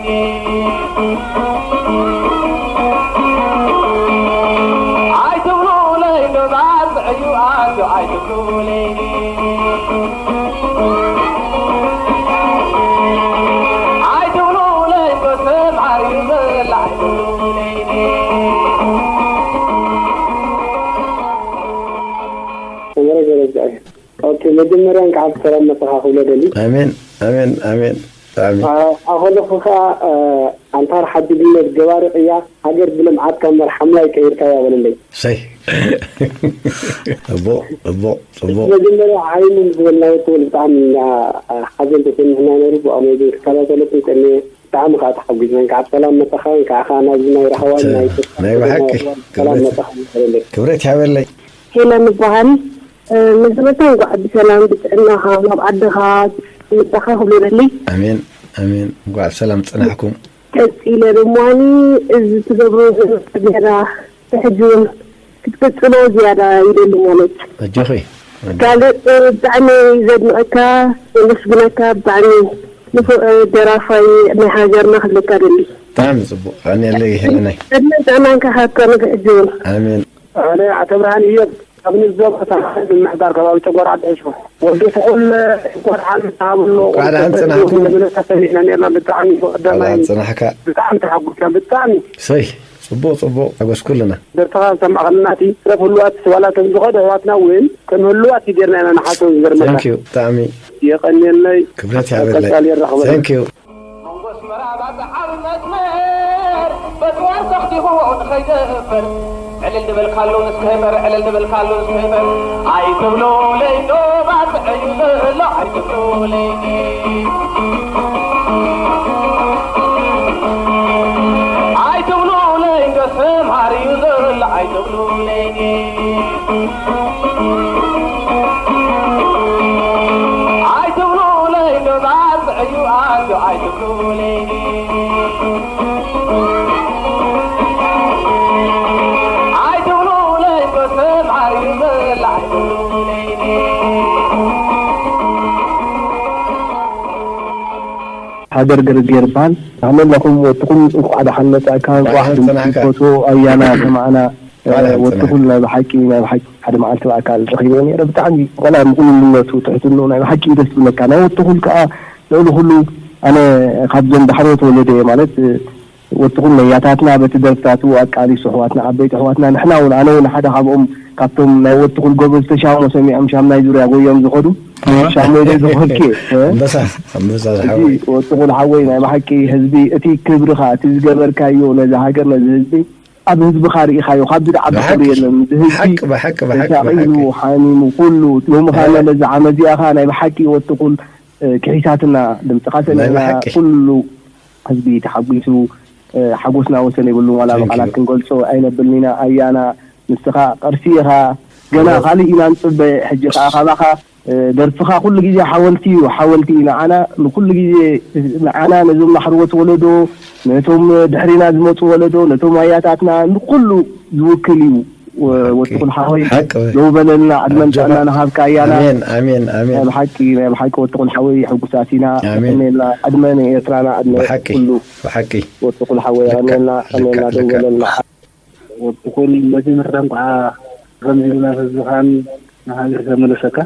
ኣይትብሉለይ ዶ ባጽዕ እዩ ኣትዩ ኣይትብሉለይ። ኣይትብሉለይ ዶ ሰምሃር እዩ ዘሎ ኣይትብሉለይ። ሰመረ ገረዝግኣይ። ኦኬ፣ መጀመርያ እንኳዕ ብሰላም መጣኻ ክብሎ ደሊ። ኣሜን፣ ኣሜን፣ ኣሜን። ብጣዕሚ። ኣ-፣ ኣኸለኹ ኸኣ፣ እ፣ ኣንታ ሓድግነት ገባሪ ቅያ፣ ሃገር ብልምዓትካ እምበር ሓምላይ ቀይርካያ በለለይ። ሰይ። ጽቡቕ፣ ጽቡቕ፣ ጽቡቕ። መጀመርያ ዓይኑ ዝበልና ወዲ ብጣዕሚ ኢና፣ እ፣ ሓዘን ተሰሚዕና ነይሩ። ብኣመይ ግን ክከታተለኩም ቀንየ ብጣዕሚ ከዓ ተሓጒስና። እንኳዕ ብሰላም መጣኻ፣ እንኳዕ ከዓ ናብዚ ናይ ራህዋን ናይ ናይ ብሓቂ ሰላም ክብረት፣ መጣኻ በለለይ። ክብረት ይሃበለይ። ሄለን እበሃል። እ፣ መጀመርታ እንኳዕ ብሰላም ብጥዕናኻ ናብ ዓድኻ መጣኻ ክብሎ ደሊ። ኣሜን፣ ኣሜን። እንኳዕ ብሰላም ጸናሕኩም። ቀጺለ ድማ እዚ ትገብሮ ዘለኹም ጌራ ብሕጂ እውን ክትቅጽሎ ዝያዳ ይደሊ ማለት። ኣጆኺ፣ ኣጆኺ። ካልእ፣ እ፣ ብጣዕሚ ዘድንቐካ፣ ዘመስግነካ ብጣዕሚ ንፉዕ ደራፋይ ናይ ሃገርና ክብለካ ደሊ። ብጣዕሚ ጽቡቕ። ቀንየለይ ሄለነይ። ዕድመን ጥዕናን ክሃብካ ንብሕጂ እውን። ኣሜን። ኣነ ኣቶ ብርሃን እዮብ ካብ ንዘቦ ተማሪ ምምሕዳር ከባቢ ጨጎር ዓዲ ሕሽኮ። ወዲ ትኹል እንኳዕ ደሓን መጻኻ ብሎ። እንኳዕ ደሓን ጸናሕኩም። ብነታ ሰሚዕና ነርና። ብጣዕሚ እንኳዕ ብቐዳማይ ደሓን ጸናሕካ። ብጣዕሚ ተሓጒስና፣ ብጣዕሚ። ሰይ፣ ጽቡቕ፣ ጽቡቕ፣ ሓጎስ ኩልና። ደርፍኻ ዝሰማዕ ከለና እቲ ረፍ ህሉዋት ዋላ እቶም ዝኸዱ ኣሕዋትና እውን ከም ህሉዋት እዩ ጌርና ኢና ንሓስቦም ዝገርመካ። Thank you፣ ብጣዕሚ። የቐንየለይ። ክብረት ይሃበለይ። ቀጻሊ የራኽበና። Thank you። መንጎ ኣስመራ ባጽዕ ዓቢ መስመር፣ በጽዋር ተኽቲኽዎ ንኸይደፈር። ዕልል ዝበልካሉ ንስከ ህበር፣ ዕልል ዝበልካሉ ንስከ ህበር። ኣይትብሉለይ ዶ ባጽዕ እዩ ዘሎ፣ ኣይትብሉለይ። ኣይትብሉለይ ዶ ሰምሃር እዩ ዘሎ፣ ኣይትብሉለይ። ኣይትብሉለይ ዶ ባጽዕ እዩ ኣትዩ፣ ኣይትብሉለይ። ኣይትብሉለይ ዶ ሰምሃር እዩ ዘሎ፣ ኣይትብሉለይ። ሃገር ገረዝግሄር ይበሃል። ንሕና ኣለኹም ወትኹም እንኳዕ ደሓን መጻእካ፣ እንኳዕ ደሓን ጸናሕካ። ድምጺ ፈትዎ ኣያና ሰማዕና። እንኳዕ ደሓን ወትኹም ጸናሕካ። ናይ ብሓቂ፣ ናይ ብሓቂ ሓደ መዓልቲ ብኣካል ረኺበ ነይረ። ብጣዕሚ ዋላ ምቕሉልነቱ፣ ትሕትንኡ ናይ ብሓቂ እዩ ደስ ዝብለካ። ናይ ወትኹም ከኣ ልዕሊ ኩሉ ኣነ ካብዞም ዳሕሮት ወለዶ እየ ማለት ወትኹም ነያታትና በቲ ደርፍታቱ ኣቃሊሱ ኣሕዋትና፣ ዓበይቲ ኣሕዋትና፣ ንሕና እውን፣ ኣነ እውን ሓደ ካብኦም፣ ካብቶም ናይ ወትኹም ጎበዝ ተሻሞ ሰሚዖም ሻምናይ ዙርያ ጎዮም ዝኸዱ፣ ኣዋ። ሻሞ ኢለ ዝኸድኩ እየ። ኣንበሳ፣ ኣንበሳ እዚ ዝሓወይ። ወትኹም ሓወይ ናይ ብሓቂ ህዝቢ፣ እቲ ክብርኻ፣ እቲ ዝገበርካዮ ነዚ ሃገር፣ ነዚ ህዝቢ፣ ኣብ ህዝብኻ ርኢኻዮ፣ ካብዚ ዝዓቢ ብሓቂ፣ ክብሪ የለን። እዚ ህዝቢ ብሓቂ፣ ብሓቂ፣ ብሓቂ፣ ተሳቒሉ፣ ብሓቂ። ሓሚሙ፣ ኩሉ፣ ሎሚ ኸኣ ኣይ። ነዚ ዓመት እዚኣ ኸኣ ናይ ብሓቂ ወትኹም፣ እ፣ ክሒሳትና፣ ድምፅኻ ናይ ሰሚዕና፣ ብሓቂ። ኩሉ ህዝቢ ተሓጒሱ፣ እ፣ ሓጎስና ወሰን የብሉን። ዋላ Thank you። ብቓላት ክንገልጾ ኣይነብልን ኢና። ኣያና፣ ንስኻ ቅርሲ ኢኻ። ገና ክብረት። ካልእ ኢና ንጽበ። ሕጂ ከኣ ካባኻ፣ እ፣ ደርፍኻ ኩሉ ግዜ ሓወልቲ እዩ፣ ሓወልቲ እዩ ንዓና። ንኩሉ ግዜ ንዓና፣ ነዞም ላሕርዎት ወለዶ፣ ነቶም ድሕሪና ዝመጹ ወለዶ፣ ነቶም ኣያታትና፣ ንኩሉ ዝውክል እዩ። ወ-፣ ሓቂ። ወትኹል ሓወይ፣ ሓቂ። ደው በለልና፣ ዕድመን ኣጆኻ። ጥዕናን ሃብካ ኣያና። ኣሜን፣ ኣሜን፣ ኣሜን። ናይ ብሓቂ፣ ናይ ብሓቂ ወትኹል ሓወይ፣ ሕጉሳት ኢና። ኣሜን። የቐንየልና። ዕድመ ንኤርትራና፣ ዕድመ ብሓቂ፣ ኩሉ። ብሓቂ። ወትኹል ሓወይ፣ ልክዕ፣ የቐንየልና፣ የቐንየልና፣ ልክዕ፣ ደው ልክዕ። በለልና። ወትኹል መጀመርታ እንኳዕ ከምዚ ኢልና ህዝብኻን ንሃገር ተመለሰካ።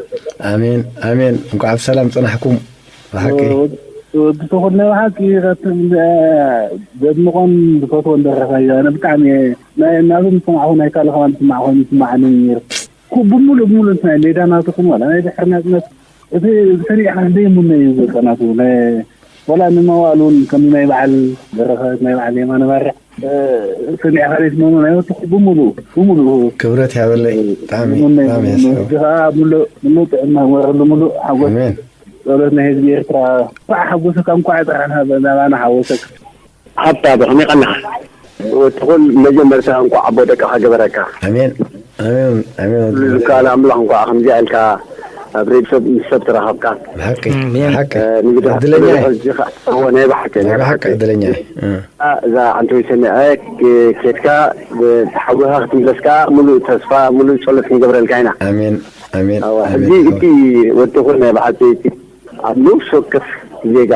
ኣሜን፣ ኣሜን። እንኳዕ ብሰላም ጸናሕኩም። ብሓቂ። ወ-፣ ወዲ ተኹል ናይ ብሓቂ ካብቶም ዘ-፣ ዘድንቖን ዝፈትዎን ደረፋይ እዩ። ኣነ ብጣዕሚ እየ ናይ፣ ናብዚ ዝሰማዕኹ ናይ ካልእ ከማን ዝስማዕ ኮይኑ ይስማዓኒ ነይሩ። ኩ-፣ ብምሉእ፣ ብምሉእ ናይ ሜዳ ናትኹም ዋላ ናይ ድሕሪ ናጽነት እቲ ሰሪዕኻ ዘይሙነ እዩ በቃ ናቱ። ናይ፣ ዋላ ንመዋእሉ እውን ከም ናይ በዓል በረኸት፣ ናይ በዓል የማነ ባርዕ፣ እ፣ ሰሚዕኻ ዘይትመኖ ናይ ወትኹ ብምሉኡ፣ ብምሉኡ። ክብረት ያበለይ። ብጣዕሚ፣ ብሙነይ፣ ብጣዕሚ ብሙነይ። የስሕቕ። እዚ ኸኣ ምሉእ፣ ምሉእ ጥዕና፣ ወርሒ ምሉእ ሓጎስ። ኣሜን። ጸሎት ናይ ህዝቢ ኤርትራ። እንኳዕ ሓጎሰካ፣ እንኳዕ ጥዕና ናባና ሓወሰካ። ሃብታ፣ ብኸመይ ቀኒኻ? ወትኹል መጀመርታ እንኳዕ ኣቦ ደቅኻ ገበረካ። ኣሜን፣ ኣሜን፣ ኣሜን። ኩሉ ዝከኣል ኣምላኽ እንኳዕ ከምዚኣ ኢልካ ኣብ ሬድዮ ሰብ፣ ምስ ሰብ ተራኸብካ። ብሓቂ፣ ኣሜን። ብሓቂ። እ፣ ንግዳ ዕድለኛ እየ። ሕጂ ኸ-፣ እወ፣ ናይ ብሓቂ፣ ናይ ናይ ብሓቂ ብሓቂ። ዕድለኛ እየ። እ። እዛ ዓንተወይ ሰሚዐ፣ ክ-፣ ኬድካ፣ ብ-፣ ሓዊኻ ክትምለስ ከኣ፣ ምሉእ ተስፋ፣ ምሉእ ጸሎት ክንገብረልካ ኢና። ኣሜን፣ ኣሜን፣ ኣወ፣ ኣሜን፣ ሕጂ ኣሜን። እቲ ወትኹል ናይ ብሓቂ እቲ ኣብ ነፍሲ ወከፍ ዜጋ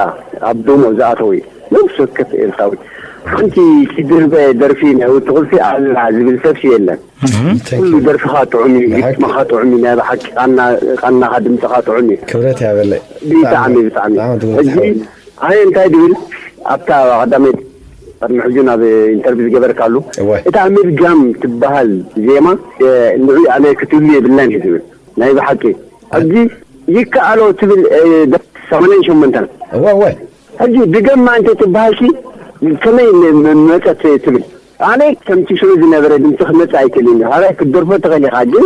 ኣብ ደሞ ዝኣተወ እዩ። ነብሲ ወከፍ ኤርትራዊ ሓንቲ ትድርበ ደርፊ ናይ ወዲ ቁልፊ ኣላ ዝብል ሰብሲ የለን። ኩሉ ደርፍኻ ጥዑም እዩ፣ ግጥምኻ ጥዑም እዩ፣ ናይ ብሓቂ ቃና ቃናኻ ድምፅኻ ጥዑም እዩ። ክብረት ያበለይ። ብጣዕሚ ብጣዕሚ። ሕጂ ኣነ እንታይ ድብል ኣብታ ቀዳመይ ቅድሚ ሕጂ ናብ ኢንተርቪው ዝገበርካሉ እታ ምድጋም ትበሃል ዜማ ንዑ ኣነ ክትብሉ የብላን እዩ ዝብል ናይ ብሓቂ ሕጂ ይከኣሎ ትብል ሰማንያን ሸሞንተን እወ እወ ሕጂ ድገማ እንተ ትበሃልሲ ከመይ መጸት ትብል ኣነ ከምቲ ሽዑ ዝነበረ ድምፂ ክመፅእ ኣይክእልን እዩ። ሃራይ ክትደርፎ ትኽእል ኢኻ፣ ግን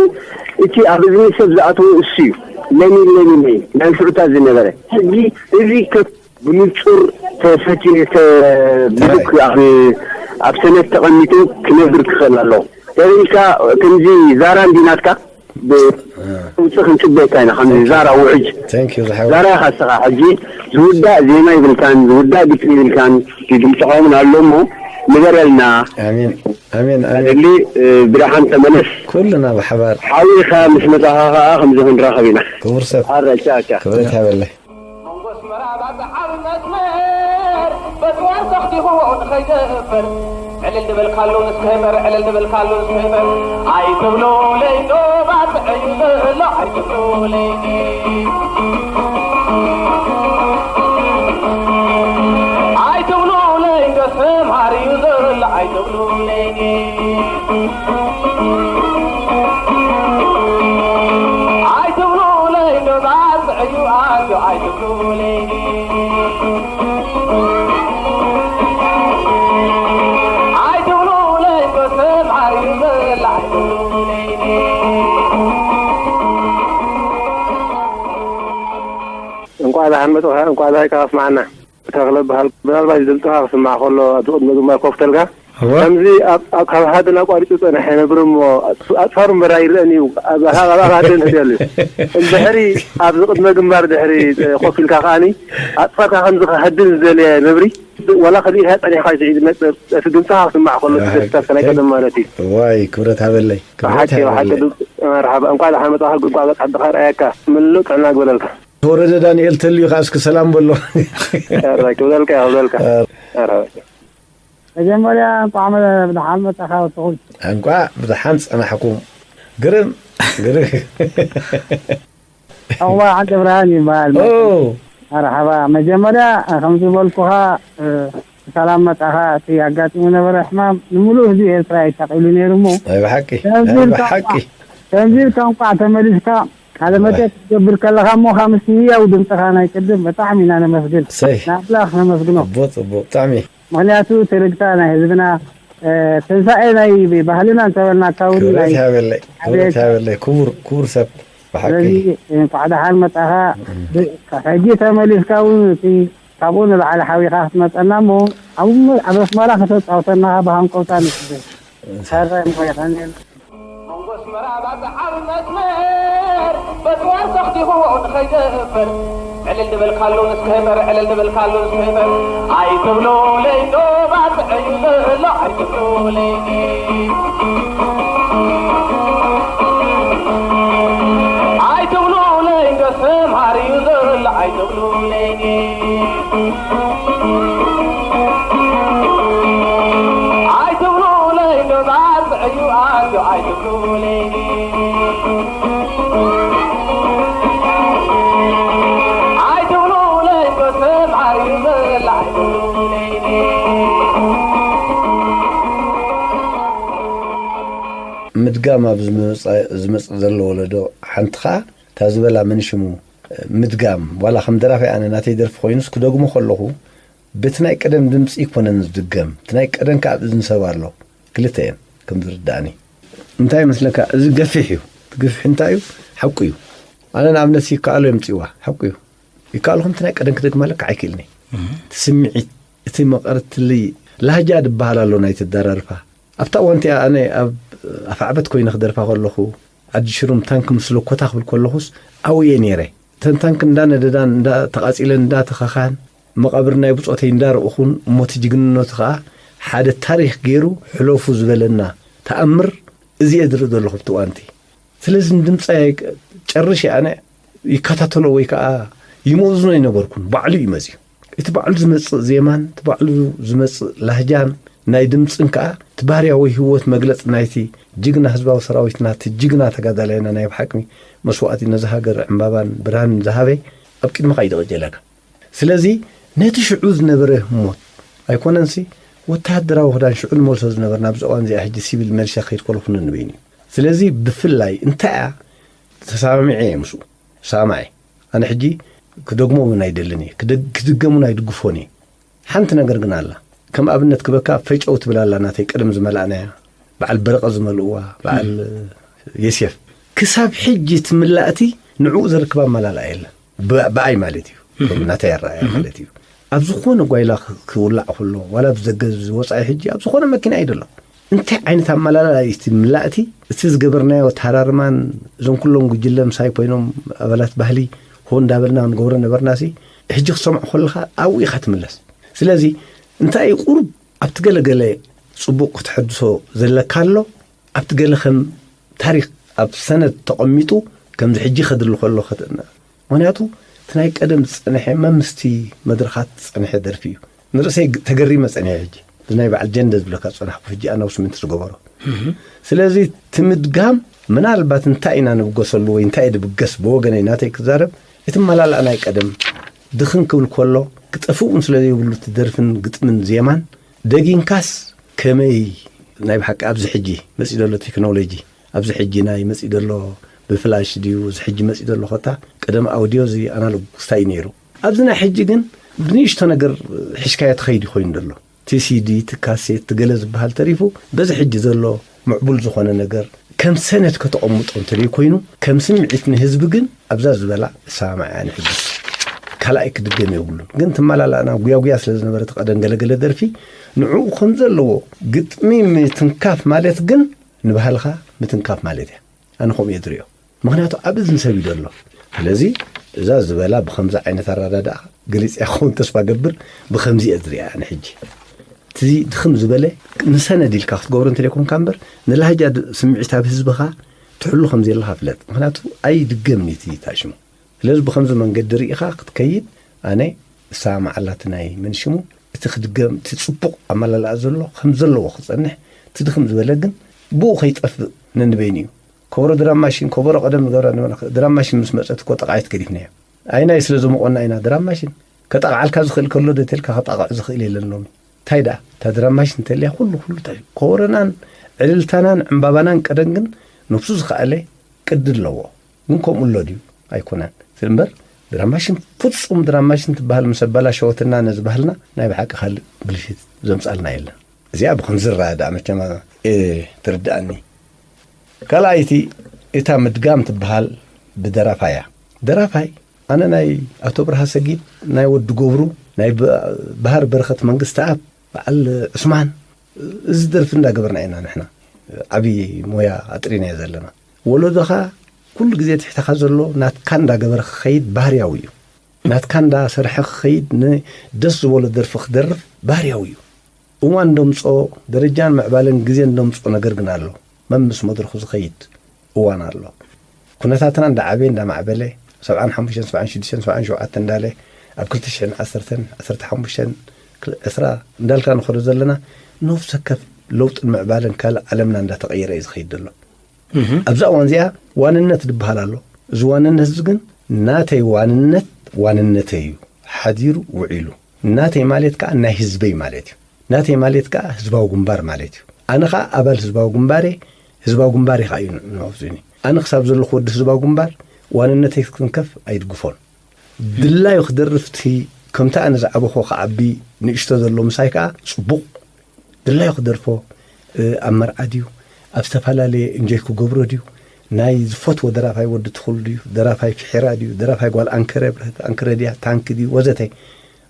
እቲ ኣብ እዝኒ ሰብ ዝኣተወ እሱ እዩ። ለሚ ለሚ ናይ ናይ ሽዑታት ዝነበረ ሕጂ እዚ ከም ብንጹር ተፈቲ ብሉክ ኣብ ኣብ ሰነት ተቐሚጡ ክነግር ክኽእል ኣለዎ። ተሪካ ከምዚ ዛራ እንዲ ናትካ ብውፅእ ክንፅበየካ ኢና ከምዚ ዛራ ውሕጅ ዛራ ኢኻ ስኻ ሕጂ ዝውዳእ ዜማ ይብልካን ዝውዳእ ግጥሚ ይብልካን ድምፅኻ እውን ኣሎ እሞ ንበረልና ኣሜን ኣሜን ኣሜን ኣደሊ ብድሓን ተመለስ ኩልና ብሓባር ሓዊኻ ምስ መፃኻ ከዓ ከምዚ ክንራኸብ ኢና ክቡር ሰብ ኣረ ቻ ቻ ክብረት ሃበለይ መንጎ ኣስመራ ባፅዓዊ መስመር በፅዋር ተኽቲኽዎ ንኸይደፍር ዕልል ዝበልካሉ ንስከበር ዕልል ዝበልካሉ ንስከበር ኣይትብሉለይ ዶ ባፅዕ እዩ ዘሎ ኣይትብሉለይ ኣይትብሉለይ ዶ ሰምሃር እዩ ዘሎ ኣይትብሉለይ ኣይትብሉለይ ዶ ባፅዕ እዩ ኣትዮ ኣይትብሉለይ ኣይትብሉለይ ዶ ሰምሃር እዩ ዘሎ ኣይትብሉለይ እንቋዕ ደሓን መፅኻ እንቋዕ ደሓን ከኣ ኣስምዓና ተኽለ በሃል ምናልባት ድምፅኻ ክስማዕ ከሎ ኣብዚ ቅድሚ ግንባር ኮፍ ተልካ ከምዚ ኣብ ካብ ሃድን ኣቋሪፁ ፀንሐ ነብር እሞ ኣፅፋሩ እምበር ኣይረአን እዩ ኣብ ሃደን ህደል እዩ እንድሕሪ ኣብዚ ቅድመ ግንባር ድሕሪ ኮፍ ኢልካ ከዓኒ ኣፅፋርካ ከምዚ ክሃድን ዝደለየ ነብሪ ዋላ ከሊእካ ፀኒሕካ እዩ ስዒድ ዝመፅእ እቲ ድምፅኻ ክስማዕ ከሎ እቲ ደስታ እስከ ናይ ቀደም ማለት እዩ ዋይ ክብረት ሃበለይ ክብረት ብሓቂ ብሓቂ ሃበለይ ድምፂ መርሓባ እንቋዕ ደሓን መፃኻ እንቋዕ ገፅ ዓድኻ ረኣየካ ምሉእ ጥዕና ግበረልካ ተወረደ ዳንኤል ተልዩ ከኣ እስኪ ሰላም በሎ። ክብለልካ እየ ክብለልካ። መጀመርያ እንቋዕ ብደሓን መጻኻ ወትኹም። እንቋዕ ብደሓን ጸናሕኩም። ግርም ግርም። ዕቑባ ዓንደ ብርሃን ይበሃል። ኦ መርሓባ መጀመርያ ከምዚ በልኩኻ ሰላም መጻኻ እቲ ኣጋጢሙ ነበረ ሕማም ንምሉእ ህዝቢ ኤርትራ እዩ ሻቒሉ ነይሩ እሞ ናይ ብሓቂ ናይ ብሓቂ ከምዚ ኢልካ እንቋዕ ተመሊስካ ሓደ መደብ ክትገብር ከለኻ እሞ ካብ ምስ ህያው ድምፅኻ ናይ ቅድም ብጣዕሚ ኢና ነመስግን ሰይ ንኣምላኽ ነመስግኖ ጽቡቅ ጽቡቅ ብጣዕሚ ምክንያቱ ትርግታ ናይ ህዝብና ትንሳኤ ናይ ባህልና እንተበልና ካውን ክብረት ናይ ያበለይ ክብረት ያበለይ ክቡር ክቡር ሰብ ብሓቂ ስለዚ እንኳዕ ደሓን መጣኻ ሕጂ ተመሊስካ እውን እቲ ካብኡ ንላዕሊ ሓዊኻ ክትመፀና እሞ ኣብ ኣብ ኣስመራ ከተፃውተና ብሃንቀውታ ንፅበ ሰራይ እሞ የቐንየልና መንጎ ኣስመራ ባፅዓዊ መስመር በፅዋር ተኽቲኽዎ ንኸይደፍር ዕልል ዝበልካሉ ንስከበር ዕልል ዝበልካሉ ንስከበር ኣይትብሉለይ ዶ ባፅዕ እዩ ዘሎ ኣይትብሉለይ ኣይትብሉለይ ዶ ሰምሃር እዩ ዘሎ ኣይትብሉለይ ኣይትብሉለይ ዶ ባፅዕ እዩ ኣትዮ ኣይትብሉለይ ኣይትብሉለይ ዶ ሰምሃር እዩ ዘሎ ኣይትብሉለይ ምድጋም ኣብ ዝመፅእ ዘሎ ወለዶ ሓንቲ ኸዓ እታ ዝበላ መን ሽሙ ምድጋም ዋላ ከም ደራፋይ ኣነ ናተይ ደርፊ ኮይኑስ ክደግሞ ከለኹ በቲ ናይ ቀደም ድምፂ ኣይኮነን ዝድገም እቲ ናይ ቀደም ከዓ ኣብ እዝኒ ሰብ ኣሎ ክልተ እየን ከም ዝርድኣኒ እንታይ ይመስለካ እዚ ገፊሕ እዩ እቲ ገፊሕ እንታይ እዩ ሓቁ እዩ ኣነ ንኣብነት ይከኣሎ የምፅእዋ ሓቁ እዩ ይከኣሎ ከምቲ ናይ ቀደም ክደግመለካ ኣይክእልን እየ እቲ ስምዒት እቲ መቐርትሊ ላህጃ ድበሃል ኣሎ ናይ ተደራርፋ ኣብታ እዋን እቲኣ ኣነ ኣብ ኣፍዓበት ኮይነ ክደርፋ ከለኹ ዓዲ ሽሩም ታንክ ምስ ለኮታ ክብል ከለኹስ ኣብኡ እየ ነይረ። እተን ታንክ እንዳነደዳን እንዳተቓጺለን እንዳተኸኻን መቓብር ናይ ብጾተይ እንዳረእኹን እሞ እቲ ጅግንነቱ ኸኣ ሓደ ታሪኽ ገይሩ ሕለፉ ዝበለና ተኣምር እዚ እየ ዝርኢ ዘለኹ ኣብቲ እዋን እቲ። ስለዚ ንድምጻይ ጨርሽ ኣነ ይከታተሎ ወይ ከኣ ይመዝኖ ኣይነበርኩን። ባዕሉ እዩ መፅዩ። እቲ ባዕሉ ዝመፅእ ዜማን እቲ ባዕሉ ዝመፅእ ላህጃን ናይ ድምፅን ከዓ እቲ ባህርያዊ ህይወት መግለፂ ናይቲ ጅግና ህዝባዊ ሰራዊትና፣ እቲ ጅግና ተጋዳላይና፣ ናይ ብሓቂ መስዋእቲ ነዚ ሃገር ዕምባባን ብርሃንን ዝሃበ ኣብ ቅድሚኻ እዩ ደቐጀለካ። ስለዚ ነቲ ሽዑ ዝነበረ ህሞት ኣይኮነንሲ፣ ወተሃደራዊ ክዳን ሽዑ ንመልሶ ዝነበርና ኣብዚ እዋን እዚኣ ሕጂ ሲቪል መልሻ ከይድ ከለኹ ንንበይን እዩ። ስለዚ ብፍላይ እንታይ እያ ተሰማሚዐ እየ ምስኡ ሰማዒ። ኣነ ሕጂ ክደግሞ እውን ኣይደልን እየ፣ ክደግ- ክድገም እውን ኣይድግፎን እየ። ሓንቲ ነገር ግን ኣላ። ከም ኣብነት ክበካ ፈጨው ትብል ኣላ፣ ናተይ ቀደም ዝመላእናያ፣ በዓል በረቐ ዝመልእዋ፣ በዓል የሴፍ። ክሳብ ሕጂ ትምላእቲ ንዕኡ ዘርክብ ኣመላልኣ የለን። ብ- ብኣይ ማለት እዩ። ከም ናተይ ኣረኣያ ማለት እዩ። ኣብ ዝኾነ ጓይላ ክ- ክውላዕ ከሎ፣ ዋላ ብዘገ ዝወፃኢ ሕጂ ኣብ ዝኾነ መኪና እዩ ዘሎ። እንታይ ዓይነት ኣመላልኣ እዩ እቲ ምላእቲ? እቲ ዝገበርናዮ ኣተሃራርማን እዞም ኩሎም ጉጅለ ምሳይ ኮይኖም ኣባላት ባህሊ ሆ እንዳበልና ንገብሮ ነበርናሲ፣ ሕጂ ክሰምዖ ከለኻ ኣብኡ ኢኻ ትምለስ። ስለዚ እንታይ እዩ ቁሩብ ኣብቲ ገለገለ ጽቡቕ ክትሐድሶ ዘለካ ኣሎ፣ ኣብቲ ገለ ከም ታሪኽ ኣብ ሰነድ ተቐሚጡ ከምዚ ሕጂ ከድሊ ከሎ ከተ- ምኽንያቱ እቲ ናይ ቀደም ዝጸንሐ መምስቲ መድረኻት ዝጸንሐ ደርፊ እዩ። ንርእሰይ ግ- ተገሪመ ጸኒሐ ሕጂ። እዚ ናይ በዓል ጀንደ ዝብለካ ዝጸናሕኩ ሕጂ ኣነ ኣብ ስምንት ዝገበሮ። ስለዚ እቲ ምድጋም ምናልባት እንታይ ኢና ንብገሰሉ ወይ እንታይ ድብገስ ብወገነይ ናተይ ክዛረብ፣ እቲ መላልኣ ናይ ቀደም ድኽን ክብል ከሎ ክጠፍእ እውን ስለ ዘይብሉ እቲ ደርፍን ግጥምን ዜማን ደጊንካስ ከመይ ናይ ብሓቂ ኣብዚ ሕጂ መጺእ ዘሎ ቴክኖሎጂ፣ ኣብዚ ሕጂ ናይ መጺእ ዘሎ ብፍላሽ ድዩ፣ እዚ ሕጂ መጺእ ዘሎ ኮታ ቀደም ኣውዲዮ እዚ ኣናሎግ ክስታይ እዩ ነይሩ። ኣብዚ ናይ ሕጂ ግን ብንእሽቶ ነገር ሒዝካዮ ትኸይድ ኮይኑ ዘሎ። እቲ ሲዲ፣ እቲ ካሴት፣ እቲ ገለ ዝበሃል ተሪፉ በዚ ሕጂ ዘሎ ምዕቡል ዝኾነ ነገር ከም ሰነድ ከተቐምጦ እንተደይ ኮይኑ ከም ስምዒት ንህዝቢ ግን ኣብዛ ዝበላ እሰማማዕ እያ። ንሕጂ ካልኣይ ክድገም የብሉን። ግን ትመላላእና ጉያጉያ ስለ ዝነበረ እቲ ቀደም ገለገለ ደርፊ ንዕኡ ከም ዘለዎ ግጥሚ ምትንካፍ ማለት ግን ንባህልኻ ምትንካፍ ማለት እያ። ኣነ ከምኡ እየ ዝሪኦ። ምኽንያቱ ኣብ እዝኒ ሰብ እዩ ዘሎ። ስለዚ እዛ ዝበላ ብኸምዚ ዓይነት ኣረዳድኣ ገሊፅ እያ ክኸውን ተስፋ ገብር። ብኸምዚ እየ ዝሪኣ ኣነ ሕጂ። እቲ ድኽም ዝበለ ንሰነድ ኢልካ ክትገብሮ እንተደይኮንካ እምበር ንላህጃ ድ- ስምዒት ኣብ ህዝብኻ ትሕሉ ከም ዘየለኻ ፍለጥ። ምኽንያቱ ኣይድገምን እዩ እቲ ታሽሙ። ስለዚ ብኸምዚ መንገዲ ርኢኻ ክትከይድ ኣነ እሰማማዓላ። እቲ ናይ መንሽሙ እቲ ክድገም እቲ ጽቡቕ ኣመላልኣ ዘሎ ከም ዘለዎ ክጸንሕ፣ እቲ ድኽም ዝበለ ግን ብኡ ከይጠፍእ ነንበይኑ እዩ። ከበሮ ድራም ማሽን፣ ከበሮ ቀደም ዝገብራ ነበራ። ድራም ማሽን ምስ መጸት እኮ ጠቕዓይት ገዲፍናዮ። ኣይናይ ስለ ዝመቖና ኢና ድራም ማሽን። ከጠቕዓልካ ዝኽእል ከሎ ዶ ተልካ ከጠቕዕ ዝኽእል የለን ሎሚ። እንታይ ደኣ እታ ድራም ማሽን እንተልያ ኩሉ ኩሉ እንታይ እዩ? ከበሮናን ዕልልታናን ዕምባባናን ቀደም ግን ነብሱ ዝኸኣለ ቅዲ ኣለዎ። ግን ከምኡ ኣሎ ድዩ? ኣይኮነን። እምበር ድራም ማሽን፣ ፍጹም ድራም ማሽን ትበሃል ምስ ኣበላሸወትና ነዚ ባህልና ናይ ብሓቂ ካልእ ብልሽት ዘምጻልና የለን። እዚኣ ብኸምዚ ዝረኣ ደኣ መቸም እየ ትርድኣኒ። ካልኣይቲ እታ ምድጋም ትበሃል ብደራፋይ እያ። ደራፋይ ኣነ ናይ ኣቶ ብርሃ ሰጊድ፣ ናይ ወዲ ገብሩ፣ ናይ ብ- ባህር በረኸት መንግስተኣብ፣ በዓል ዑስማን፣ እዚ ደርፊ እንዳገበርና ኢና ንሕና ዓብዪ ሞያ ኣጥሪናዮ ዘለና። ወለዶኻ ኩሉ ግዜ ትሕተኻ ዘሎ ናትካ እንዳገበረ ክኸይድ ባህርያዊ እዩ። ናትካ እንዳሰርሐ ክኸይድ ንደስ ዝበሎ ደርፊ ክደርፍ ባህርያዊ እዩ። እዋን ደምጾ ደረጃን ምዕባለን ግዜ እንደምጾ ነገር ግን ኣሎ። መምስ መድረኹ ዝኸይድ እዋን ኣሎ። ኩነታትና እንዳዓበየ እንዳማዕበለ ሰብዓን ሓሙሽተን ሰብዓን ሽዱሽተን ሰብዓን ሸውዓተን እንዳለ ኣብ ክልተ ሽሕን ዓሰርተን ዓሰርተ ሓሙሽተን ዕስራ እንዳልካ ንኸዶ ዘለና ነፍሰ ከፍ ለውጥን ምዕባለን ካልእ ዓለምና እንዳተቐየረ እዩ ዝኸይድ ዘሎ። ኣብዛ እዋን እዚኣ ዋንነት ዝበሃል ኣሎ። እዚ ዋንነት እዚ ግን ናተይ ዋንነት ዋንነተይ እዩ። ሓዲሩ ውዒሉ ናተይ ማለት ከዓ ናይ ህዝበይ ማለት እዩ። ናተይ ማለት ከዓ ህዝባዊ ግንባር ማለት እዩ። ኣነ ከዓ ኣባል ህዝባዊ ግንባር እየ። ህዝባዊ ግንባር እዩ ከዓ እዩ ንመፍዙኒ። ኣነ ክሳብ ዘለኹ ወዲ ህዝባዊ ግንባር ዋንነተይ ክትንከፍ ኣይድግፎን። ድላዩ ክደርፍቲ ከምቲ ኣነ ዝዓበኹ ክዓቢ ንእሽቶ ዘሎ ምሳይ ከዓ ጽቡቕ ድላዩ ክደርፎ ኣብ መርዓ ድዩ ኣብ ዝተፈላለየ እንጆይ ክገብሮ ድዩ ናይ ዝፈትዎ ደራፋይ ወዲ ትኹል ድዩ ደራፋይ ፍሒራ ድዩ ደራፋይ ጓል ኣንከረ ብረት ኣንከረ ድያ ታንክ ድዩ ወዘተ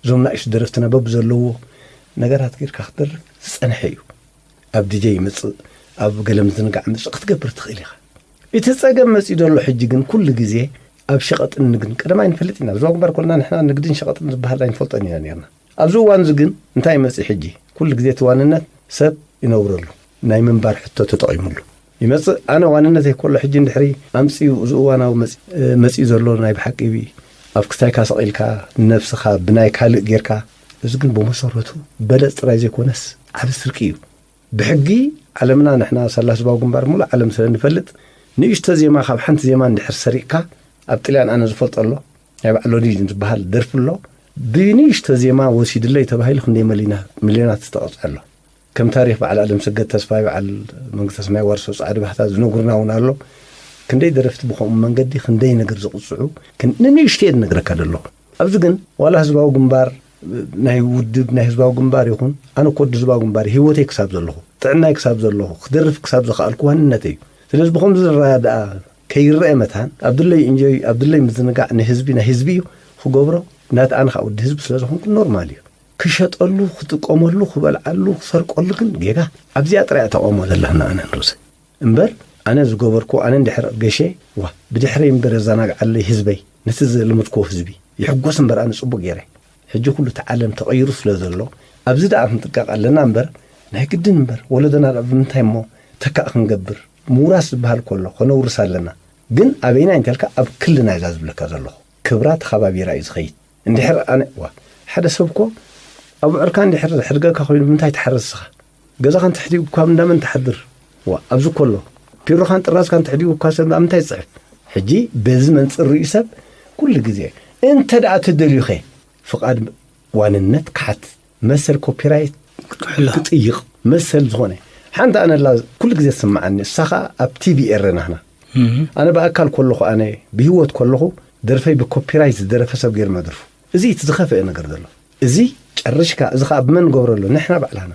እዞም ናእሽቱ ደረፍትና በብዘለዎ ነገራት ጌርካ ክትደርፍ ዝጸንሐ እዩ። ኣብ ዲጀ ይመጽእ ኣብ ገለ ምዝንጋዕ ምጽእ ክትገብር ትኽእል ኢኻ። እቲ ጸገም መጺኡ ዘሎ ሕጂ ግን ኩሉ ግዜ ኣብ ሸቐጥን ንግድን ቀደም ኣይንፈልጥ ኢና። ብዛው ግንባር ኮልና ንሕና ንግድን ሸቐጥን ዝበሃል ኣይንፈልጦን ኢና ነርና። ኣብዚ እዋን እዚ ግን እንታይ ይመጽእ ሕጂ? ኩሉ ግዜ እቲ ዋንነት ሰብ ይነብረሉ ናይ ምንባር ሕቶ ተጠቒሙሉ ይመጽእ። ኣነ ዋንነት ኣይኮሎ ሕጂ እንድሕሪ ኣምጺኡ እዚ እዋናዊ መጺ- መጺኡ ዘሎ ናይ ብሓቂ ኣብ ክስታይካ ሰቒልካ፣ ንነብስኻ ብናይ ካልእ ጌርካ፣ እዚ ግን ብመሰረቱ በለጽ ጥራይ ዘይኮነስ ዓቢ ስርቂ እዩ። ብሕጊ ዓለምና፣ ንሕና ሳላ ህዝባዊ ግንባር ሙሉእ ዓለም ስለ ንፈልጥ፣ ንእሽቶ ዜማ ካብ ሓንቲ ዜማ እንድሕር ሰሪቕካ፣ ኣብ ጥልያን ኣነ ዝፈልጦ ኣሎ፣ ናይ በዓል ሎዲን ዝበሃል ደርፊ ኣሎ፣ ብንእሽቶ ዜማ ወሲድለይ ተባሂሉ ክንደይ መሊና-፣ ሚልዮናት ዝተቐጽዐ ኣሎ። ከም ታሪኽ በዓል ኣለም ሰገድ ተስፋይ፣ በዓል መንግስተ ሰማይ ዋርሶ ጻዕዲ ባህታ ዝነግሩና እውን ኣሎ። ክንደይ ደረፍቲ ብኸምኡ መንገዲ ክንደይ ነገር ዝቕጽዑ ክን-፣ ንንእሽተየ ዝነግረካ ዘለኹ። ኣብዚ ግን ዋላ ህዝባዊ ግንባር፣ ናይ ውድብ፣ ናይ ህዝባዊ ግንባር ይኹን፣ ኣነ እኮ ወዲ ህዝባዊ ግንባር፣ ህይወተይ ክሳብ ዘለኹ፣ ጥዕናይ ክሳብ ዘለኹ፣ ክደርፍ ክሳብ ዝኸኣልኩ ዋንነት እዩ። ስለዚ ብኸምዚ ዝረኣ ደኣ ከይረአ መታን፣ ኣብ ድለይ እንጆይ፣ ኣብ ድለይ ምዝንጋዕ ንህዝቢ፣ ናይ ህዝቢ እዩ ክገብሮ፣ ናት ኣነ ከዓ ወዲ ህዝቢ ስለ ዝኾንኩ ኖርማል እዩ። ክሸጠሉ፣ ክጥቀመሉ፣ ክበልዓሉ፣ ክሰርቀሉ ግን ጌጋ። ኣብዚኣ ጥራይ እያ ተቃውሞ ዘለና ኣነ ንርእሰይ። እምበር ኣነ ዝገበርኩ፣ ኣነ እንድሕር ገሼ፣ ዋ፣ ብድሕረይ እምበር የዘናግዓለይ ህዝበይ፣ ነቲ ዘለመድክዎ ህዝቢ ይሕጎስ እምበር ኣነ ጽቡቅ ገይረ። ሕጂ ኩሉ እቲ ዓለም ተቐይሩ ስለ ዘሎ፣ ኣብዚ ደኣ ክንጥንቀቕ ኣለና እምበር፣ ናይ ግድን እምበር፣ ወለዶና ደኣ ብምንታይ እሞ ተካእ ክንገብር፣ ምውራስ ዝበሃል ከሎ፣ ከነውርስ ኣለና። ግን ኣበይና እንተልካ፣ ኣብ ክልና እዛ ዝብለካ ዘለኹ። ክብራ ተኸባቢራ እዩ ዝኸይድ። እንድሕር ኣነ፣ ዋ፣ ሓደ ሰብ እኮ ኣብ ዕርካ እንድሕር ዝሕድገካ ኮይኑ፣ ብምንታይ ትሓርስ እስኻ? ገዛኻን ትሕዲጉ እኳ እንዳመን ትሓድር? ዋ፣ ኣብዚ እኮ ኣሎ። ፒሮኻን ጥራዝካን ትሕዲጉ እኳ ሰብ ኣብ ምንታይ ይጽሕፍ? ሕጂ በዚ መንጽር ርእዩ ሰብ ኩሉ ግዜ፣ እንተ ደኣ ተደልዩኸ፣ ፍቓድ ዋንነት ክሓት፣ መሰል ኮፒራይት ክሕሎ። ክጥይቕ፣ መሰል ዝኾነ። ሓንቲ ኣነላ ኩሉ ግዜ ትስምዓኒ፣ እሳ ኸኣ ኣብ ቲቪ ኤረና ህና። እህ። ኣነ ብኣካል ከለኹ፣ ኣነ ብህይወት ከለኹ፣ ደርፈይ ብኮፒራይት ዝደረፈ ሰብ ገይሩ መድርፉ። እዚ እቲ ዝኸፍአ ነገር ዘሎ። እዚ ጨርሽካ፣ እዚ ኸኣ ብመን ገብረሉ? ንሕና ባዕላና።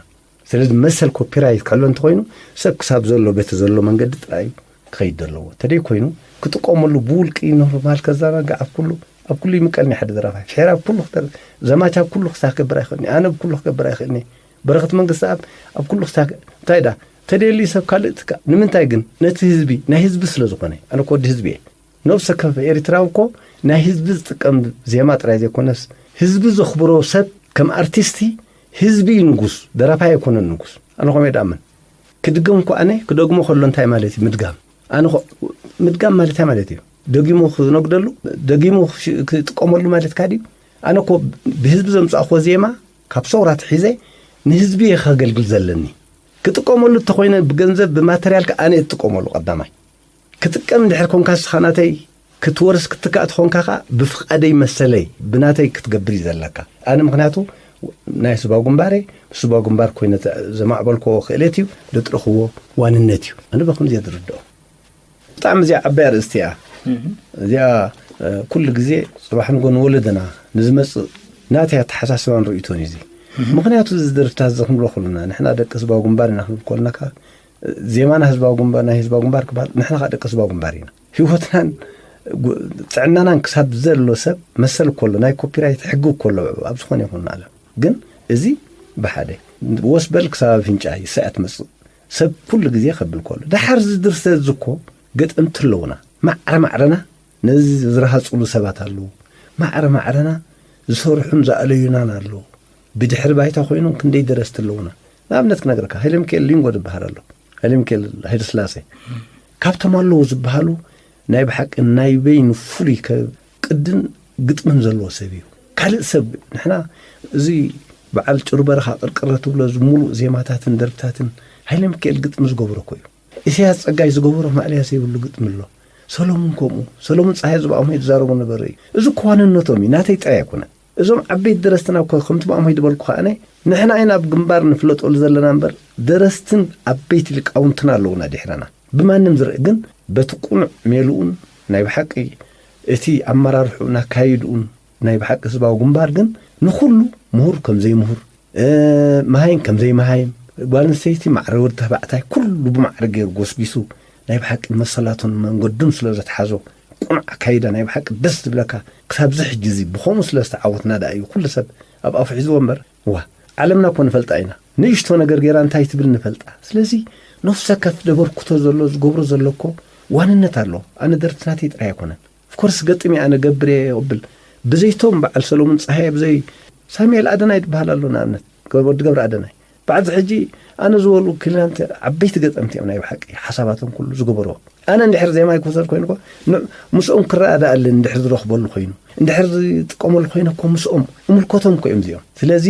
ስለዚ መሰል ኮፒራይት ክሕሎ እንተኾይኑ፣ ሰብ ክሳብ ዘሎ፣ በቲ ዘሎ መንገዲ ጥራይ እዩ ክኸይድ ዘለዎ። ተደይ ኮይኑ፣ ክጥቀመሉ ብውልቂ ኖርማል ከዘናግዕ ኣብ ኩሉ፣ ኣብ ኩሉ ይምቀልኒ ሓደ ደራፋይ። ፍሒር ኣብ ኩሉ ክተ-፣ ዘማች ኣብ ኩሉ ክሳብ ክገብር ኣይኽእልኒ። ኣነ ኣብ ኩሉ ክገብር ኣይኽእልኒ። በረኸት መንግስቲ ኣብ፣ ኣብ ኩሉ ክሳብ፣ እንታይ ዳ፣ ተደልዩ ሰብ ካልእ ትካ-፣ ንምንታይ ግን? ነቲ ህዝቢ፣ ናይ ህዝቢ ስለ ዝኾነ። ኣነ እኮ ወዲ ህዝቢ እየ። ነብሰ ከፍ ኤርትራዊ እኮ ናይ ህዝቢ ዝጥቀም ዜማ ጥራይ ዘይኮነስ፣ ህዝቢ ዘኽብሮ ሰብ ከም ኣርቲስቲ፣ ህዝቢ እዩ ንጉስ፣ ደራፋይ ኣይኮነን ንጉስ። ኣነ ኸመይ ደኣምን? ክድገም እኮ ኣነ ክደግሞ ከሎ እንታይ ማለት እዩ ምድጋም? ኣነ ኸ-፣ ምድጋም ማለት እንታይ ማለት እዩ? ደጊሙ ክነግደሉ፣ ደጊሙ ክሽ-፣ ክጥቀመሉ ማለትካ ድዩ? ኣነ እኮ ብህዝቢ ዘምጻእክዎ ዜማ ካብ ሰውራ ኣትሒዘ ንህዝቢ እየ ከገልግል ዘለኒ። ክጥቀመሉ እንተኾይነ ብገንዘብ፣ ብማተርያል ከኣ ኣነ እየ ዝጥቀመሉ ቀዳማይ። ክጥቀም እንድሕር ኮንካ ንስኻ ናተይ፣ ክትወርስ ክትካእ ተኾንካ ከኣ ብፍቓደይ መሰለይ ብናተይ ክትገብር እዩ ዘለካ። ኣነ ምኽንያቱ ናይ ህዝባዊ ግንባር እየ፣ ምስ ህዝባዊ ግንባር ኮይነ ዘማዕበልክዎ ክእለት እዩ፣ ዘጥረኽዎ ዋንነት እዩ። ኣነ ብኸምዚ እየ ዝርድኦ። ብጣዕሚ እዚኣ ዓባይ ኣርእስቲ እያ። እዚኣ፣ እ፣ ኩሉ ግዜ ጽባሕ ንጎ ንወለደና ንዝመጽእ ናተይ ኣተሓሳስባን ርእይቶን እዩ እዚ። ምኽንያቱ እዚ ደርፍታት እዚ ክንብሎ ከለና፣ ንሕና ደቂ ህዝባዊ ግንባር ኢና ክንብል ከለና ከኣ፣ ዜማና ህዝባዊ ግንባር፣ ናይ ህዝባዊ ግንባር ክበሃል፣ ንሕና ከኣ ደቂ ህዝባዊ ግንባር ኢና። ህይወትናን ጉ-፣ ጥዕናናን ክሳብ ዘሎ ሰብ መሰል እኮ ኣሎ፣ ናይ ኮፒራይት ሕጊ እኮ ኣሎ ኣብ ዝኾነ ይኹን ዓለም። ግን እዚ ብሓደ ወስ በል ክሳብ ኣፍንጫ ይስኣ ትመጽእ። ሰብ ኩሉ ግዜ ከብል ከሎ፣ ደሓር እዚ ድርሰት እዚ እኮ ገጠምቲ ኣለዉና። ማዕረ ማዕረና ነዚ ዝረሃጽሉ ሰባት ኣለዉ። ማዕረ ማዕረና ዝሰርሑን ዝኣለዩናን ኣለዉ። ብድሕሪ ባይታ ኮይኖም ክንደይ ደረስቲ ኣለዉና። ንኣብነት ክነግረካ፣ ሃይለ ሚካኤል ሊንጎ ዝበሃል ኣሎ። ሃይለ ሚካኤል ሃይለስላሴ። ካብቶም ኣለዉ ዝበሃሉ ናይ ብሓቂ ናይ በይኑ ፍሉይ ከ-፣ ቅድን ግጥምን ዘለዎ ሰብ እዩ። ካልእ ሰብ፣ ንሕና እዚ በዓል ጭሩ በረኻ ቅርቅረ ትብሎ፣ እዚ ሙሉእ ዜማታትን ደርፍታትን ሃይለ ሚካኤል ግጥሚ ዝገብሮ እኮ እዩ። ኢሳያስ ጸጋይ ዝገበሮ ማእለያ ዘይብሉ ግጥሚ ኣሎ። ሰሎሙን ከምኡ። ሰሎሙን ጸሃየ ዝብኣሞ ይዛረቡ ነበረ እዩ። እዚ እኮ ዋንነቶም እዩ፣ ናተይ ጥራይ ኣይኮነን። እዞም ዓበይቲ ደረስትና እኮ ከምቲ ብኣሞይ ዝበልኩ ከኣነ፣ ንሕና ኢና ኣብ ግንባር ንፍለጠሉ ዘለና እምበር፣ ደረስትን ዓበይቲ ሊቃውንትን ኣለዉና ድሕረና። ብማንም ዝርእ ግን፣ በቲ ቁኑዕ ሜልኡን ናይ ብሓቂ እቲ ኣመራርሕኡን ኣካይድኡን ናይ ብሓቂ ህዝባዊ ግንባር ግን ንኹሉ ምሁር ከም ዘይምሁር፣ እ፣ መሃይም ከም ዘይመሃይም፣ ጓል ኣንስተይቲ ማዕረ ወዲ ተባዕታይ ኩሉ ብማዕረ ገይሩ ጎስጒሱ ናይ ብሓቂ መሰላቱን መንገዱን ስለ ዘትሓዞ ቁኑዕ ኣካይዳ ናይ ብሓቂ ደስ ዝብለካ ክሳብ እዚ ሕጂ እዚ ብኸምኡ ስለ ዝተዓወትና ደኣ እዩ ኩሉ ሰብ ኣብ ኣፉ ሒዝዎ እምበር። ዋ፣ ዓለምና እኮ ንፈልጣ ኢና። ንእሽቶ ነገር ገይራ እንታይ ትብል ንፈልጣ። ስለዚ ነፍሰ ከፍ ዘበርክቶ ዘሎ ዝገብሮ ዘሎ እኮ ዋንነት ኣሎ። ኣነ ደርፍቲ ናተይ ጥራይ ኣይኮነን። ኦፍኮርስ ገጥም እየ ኣነ ገብር እየ የቕብል። ብዘይቶም በዓል ሰሎሙን ጸሃየ ብዘይ ሳሙኤል ኣደናይ ዝበሃል ኣሎ ንኣብነት። ገ-፣ ወዲ ገብረ ኣደናይ። ባዕዚ ሕጂ ኣነ ዝበሉ ክሊናት ዓበይቲ ገጠምቲ እዮም። ናይ ብሓቂ ሓሳባቶም ኩሉ ዝገበርዎ፣ ኣነ እንድሕር ዜማይ ክውሰድ ኮይኑ እኮ፣ ን-፣ ምስኦም ክረኣዳኣለን እንድሕር ዝረኽበሉ ኮይኑ፣ እንድሕር ዝጥቀመሉ ኮይኑ እኮ፣ ምስኦም እምልከቶም እኮ እዮም እዚኦም። ስለዚ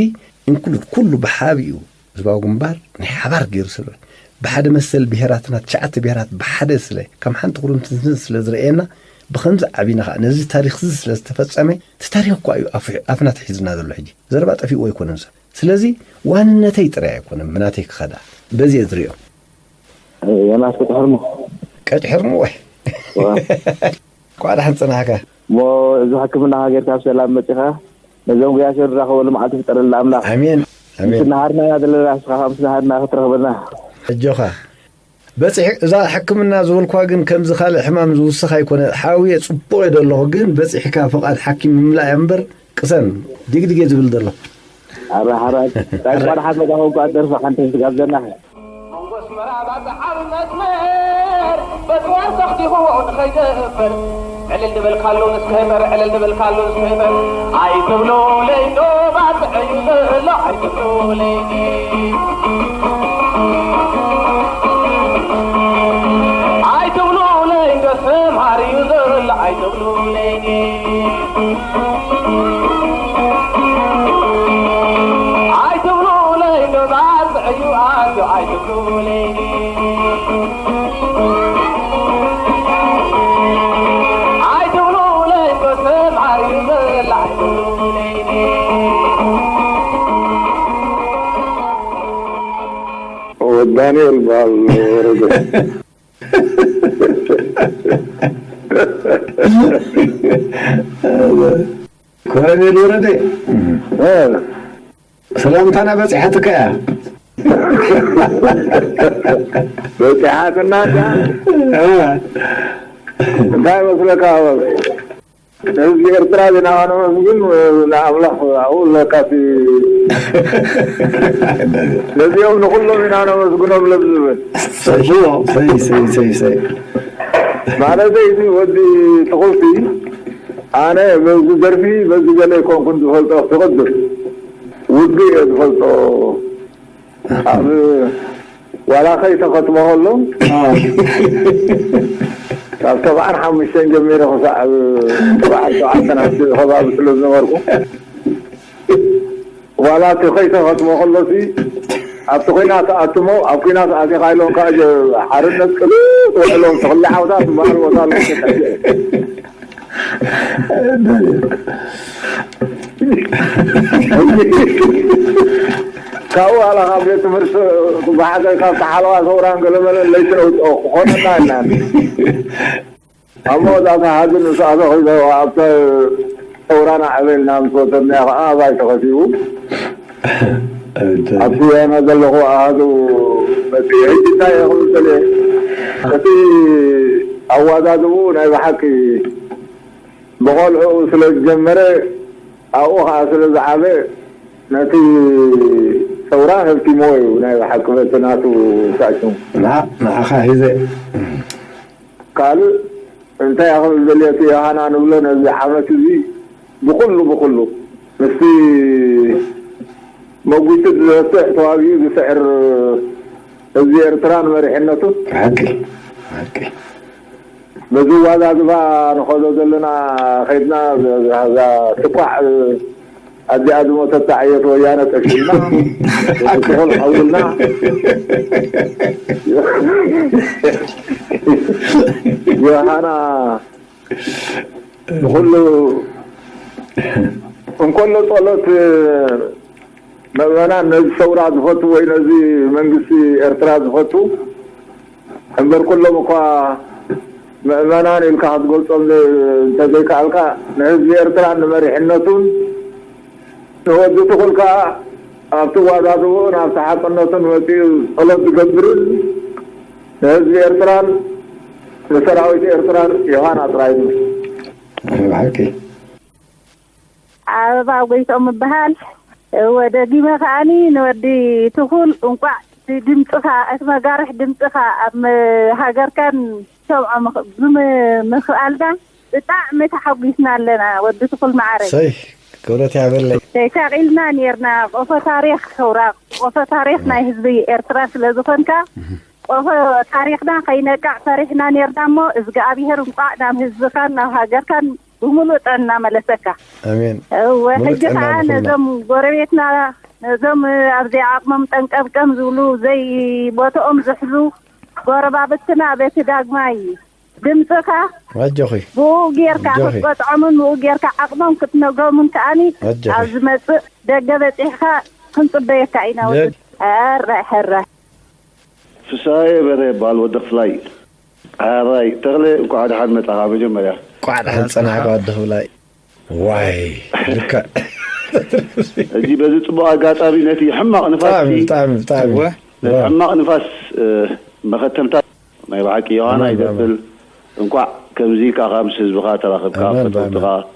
ኢንክሉድ ኩሉ ብሓቢኡ ህዝባዊ ግንባር ናይ ሓባር ገይሩ ስለ፣ ብሓደ መሰል ብሄራትና፣ ትሽዓተ ብሄራት ብሓደ ስለ፣ ከም ሓንቲ ኩርምትምትን ስለ ዝረኣየና፣ ብኸምዚ ዓቢና ኸዓ ነዚ ታሪኽ እዚ ስለ ዝተፈጸመ፣ እቲ ታሪኽ እኳ እዩ ኣፍ-፣ ኣፍና ተሒዙና ዘሎ። ሕጂ ዘረባ ጠፊእዎ ኣይኮነን ሰብ። ስለዚ ዋንነተይ ጥራይ ኣይኮነን ብናተይ ክኸዳ፣ በዚ እየ ዝሪኦ። ዮናስ ቀጭሕርሙ። ቀጭሕርሙ ወይ? ዋ። ኳ ደሓን ጽናሕካ። እሞ እዚ ሕክምና ሃገርካ ብሰላም መጺኻ፣ ነዞም ጉያሾ ንራኸበሉ መዓልቲ ፍጠረልና ኣምላኽ። ኣሜን፣ ኣሜን። ምስ ናሃርና ኢና ዘለና፣ ንስኻ ምስ ናሃርና ክትረኽበና። ኣጆኻ። በጺሕ-፣ እዛ ሕክምና ዝበልኳ ግን ከምዚ ካልእ ሕማም ዝውስኽ ኣይኮነ። ሓውየ ጽቡቕ እየ ዘለኹ፣ ግን በጺሕካ ፍቓድ ሓኪም ምምላእ እያ እምበር ቅሰን፣ ዲግዲግ እየ ዝብል ዘለኹ። ኣረ ሓራይ፣ እንታይ ቋድሓት መጋኹም ኳ ደርፊ ሓንቲ ትጋብዘና። መንጎ ኣስመራ ባጽዕ ዓቢ መስመር፣ በጽዋር ተኽቲኽዎ ንኸይደፍር። ዕልል ዝበልካሉ ንስከይበር፣ ዕልል ዝበልካሉ ንስከይበር። ኣይትብሉለይ እንዶ ባጽዕ እዩ ዘሎ፣ ኣይትብሉለይ። ኣይትብሉለይ እንዶ ሰምሃር እዩ ዘሎ፣ ኣይትብሉለይ። ኣይትብሉለይ እንዶ ባጽዕ እዩ ኣትዩ ኣይትብሉለይ። ኣይትብሉለይ እንዶ ሰምሃር እዩ ዘሎ ኣይትብሉለይ። ወዲ ዳንኤል በሃል ወረደ። ኮሎኔል ወረደ፣ እ። ሰላምታና በጺሓትካ እያ። በጺሓትና እያ? እ። እንታይ መስለካ? ህዝቢ ኤርትራ ዜና ነመስግን ንኣምላኽ ኣብኡ ኣለካ እቲ ነዚኦም ንኹሎም ኢና ነመስግኖም ለብ ዝብል። ሰይ፣ ሰይ፣ ሰይ፣ ሰይ፣ ሰይ። ማለተይ እዚ ወዲ ትኹልቲ ኣነ በዚ ደርፊ በዚ ገለ ኣይኮንኩን ዝፈልጦ፣ ክቕድም ውግእ እየ ዝፈልጦ። ኣብ ዋላ ከይተኸትሞ ከሎ፣ ኣዎ። ካብ ሰብዓን ሓሙሽተን ጀሚረ ክሳዕ ሰብዓን ሸውዓተን ኣብቲ ከባቢ ስለ ዝነበርኩ፣ ዋላ እቲ ከይተኸትሞ ከሎሲ፣ ኣብቲ ኲናት ኣትሞ፣ ኣብ ኲናት ኣቲኻ ኢሎም ከዓ ጀ-፣ ሓርነት ቅሉጥ ውዕሎም፣ ተኽሊ ዓውታት ዝበሃል ቦታ ኣሎ። ካብኡ ዋላ ካብ ቤት ትምህርቲ ብሓደ ካብቲ ሓለዋ ሰውራን ገለመለን ለይቲ ነውፅኦ ክኾነና ኢልና። ኣብ መወዳእታ ሓዚ ንስኣቶ ኺዶ ኣብተ ሰውራና ዕበልና ምስ ወሰድናዮ ኸዓ ኣባይ ተኸቲቡ። ኣብቲ ኣነ ዘለኹ ኣሃዱ መፂኡ። ሕጂ እንታይ እየ ክብል ደልየ? እቲ ኣዋዳድብኡ ናይ ብሓቂ ብቆልዕኡ ስለ ዝጀመረ፣ ኣብኡ ኸዓ ስለ ዝዓበ፣ ነቲ ሰውራ ህብቲምዎ እዩ ናይ ብሓቂ በቲ ናቱ ሳዕሲሙ። ንዓ-፣ ንዓኻ ሒዘ። ካልእ እንታይ እየ ክብል ደልየ? እቲ ዮሃና ንብሎ ነዚ ዓመት እዚ ብኹሉ ብኹሉ ምስቲ መጒቱ ዝሰትዕ ተዋጊኡ ዝስዕር ህዝቢ ኤርትራን መሪሕነቱን ብሓቂ፣ ብሓቂ። በዚ ዋዛ ዝባ ንኸዶ ዘለና ኸይድና፣ እዛ ትኳዕ ኣዲኣ ዝሞተታ ዕየት ወያነ ጠፊእና፣ ትኾን ሓውልና ዮሃና ንኹሉ እንከሎ ጸሎት ምእመናን ነዚ ሰውራ ዝፈቱ ወይ ነዚ መንግስቲ ኤርትራ ዝፈቱ እምበር፣ ኩሎም እኳ ምእመናን ኢልካ ክትገልጾም እንተዘይከኣልካ፣ ንህዝቢ ኤርትራን ንመሪሕነቱን ንወዲ ትኹል ከኣ ኣብቲ ዋዳድብኡን ኣብቲ ሓቅነቱን መጺኡ ጸሎት ዝገብርን ንህዝቢ ኤርትራን ንሰራዊት ኤርትራን ዮሃና ጥራይ እዩ። ብሓቂ። ኣበባ ጎይትኦም እበሃል። እወ፣ ደጊመ ከኣኒ ንወዲ ትኹል እንቋዕ ድምጽኻ፣ እቲ መጋርሕ ድምጽኻ ኣብ መ-፣ ሃገርካን ሰምዖ ምኽ-፣ ብም-፣ ምኽኣልና ብጣዕሚ ተሓጒስና ኣለና። ወዲ ትኹል መዓረይ። ሰይ፣ ክብረት ያበለይ። ተሻቒልና ኔርና፣ ቆፎ ታሪኽ ሰውራ። ቆፎ ታሪኽ ናይ ህዝቢ ኤርትራ ስለ ዝኾንካ፣ ቆፎ ታሪኽና ከይነቃዕ ፈሪሕና ኔርና እሞ፣ እዝግኣብሄር እንቋዕ ናብ ህዝብኻን ናብ ሃገርካን ብምሉእ ጥዕና መለሰካ። ኣሜን። እወ፣ ሙሉእ ሕጂ ጥዕና ከዓ ንኹልና። ነዞም ጎረቤትና፣ ነዞም ኣብዚ ዓቕሞም ጠንቀምቀም ዝብሉ፣ ዘይቦትኦም ዝሕዙ ጎረባብትና፣ በቲ ዳግማይ ድምፅኻ ኣጆኺ። ብኡ ጌርካ ኣጆኺ። ክትቀጥዖምን ብኡ ጌርካ ዓቕሞም ክትነግሮምን ከኣኒ ኣጆኺ። ኣብ ዝመፅእ ደገ በፂሕኻ ክንፅበየካ ኢና። ወዲ ደግ- ሕራይ፣ ሕራይ። ፍስሃየ በረ ይበሃል፣ ወዲ ክፍላይ። ሕራይ ተኽለ፣ እንኳዕ ደሓን መጻኻ። መጀመርያ እንኳዕ ደሓን ጸናሕካ፣ ወዲ ክፍላይ። ዋይ፣ ልክዕ። ሕጂ በዚ ጽቡቕ ኣጋጣሚ ነቲ ሕማቕ ንፋስ ብጣዕሚ፣ እቲ፣ ብጣዕሚ፣ ብጣዕሚ። እወ። ነቲ ዋው። ሕማቕ ንፋስ፣ እ፣ መኸተምታ ናይ ብሓቂ ዮሃና ኣሜን፣ ይደብል። ኣሜን። እንኳዕ ከምዚ ኢልካ ምስ ህዝብኻ ተራኽብካ፣ ኣሜን፣ ፈተውትኻ። ኣሜን።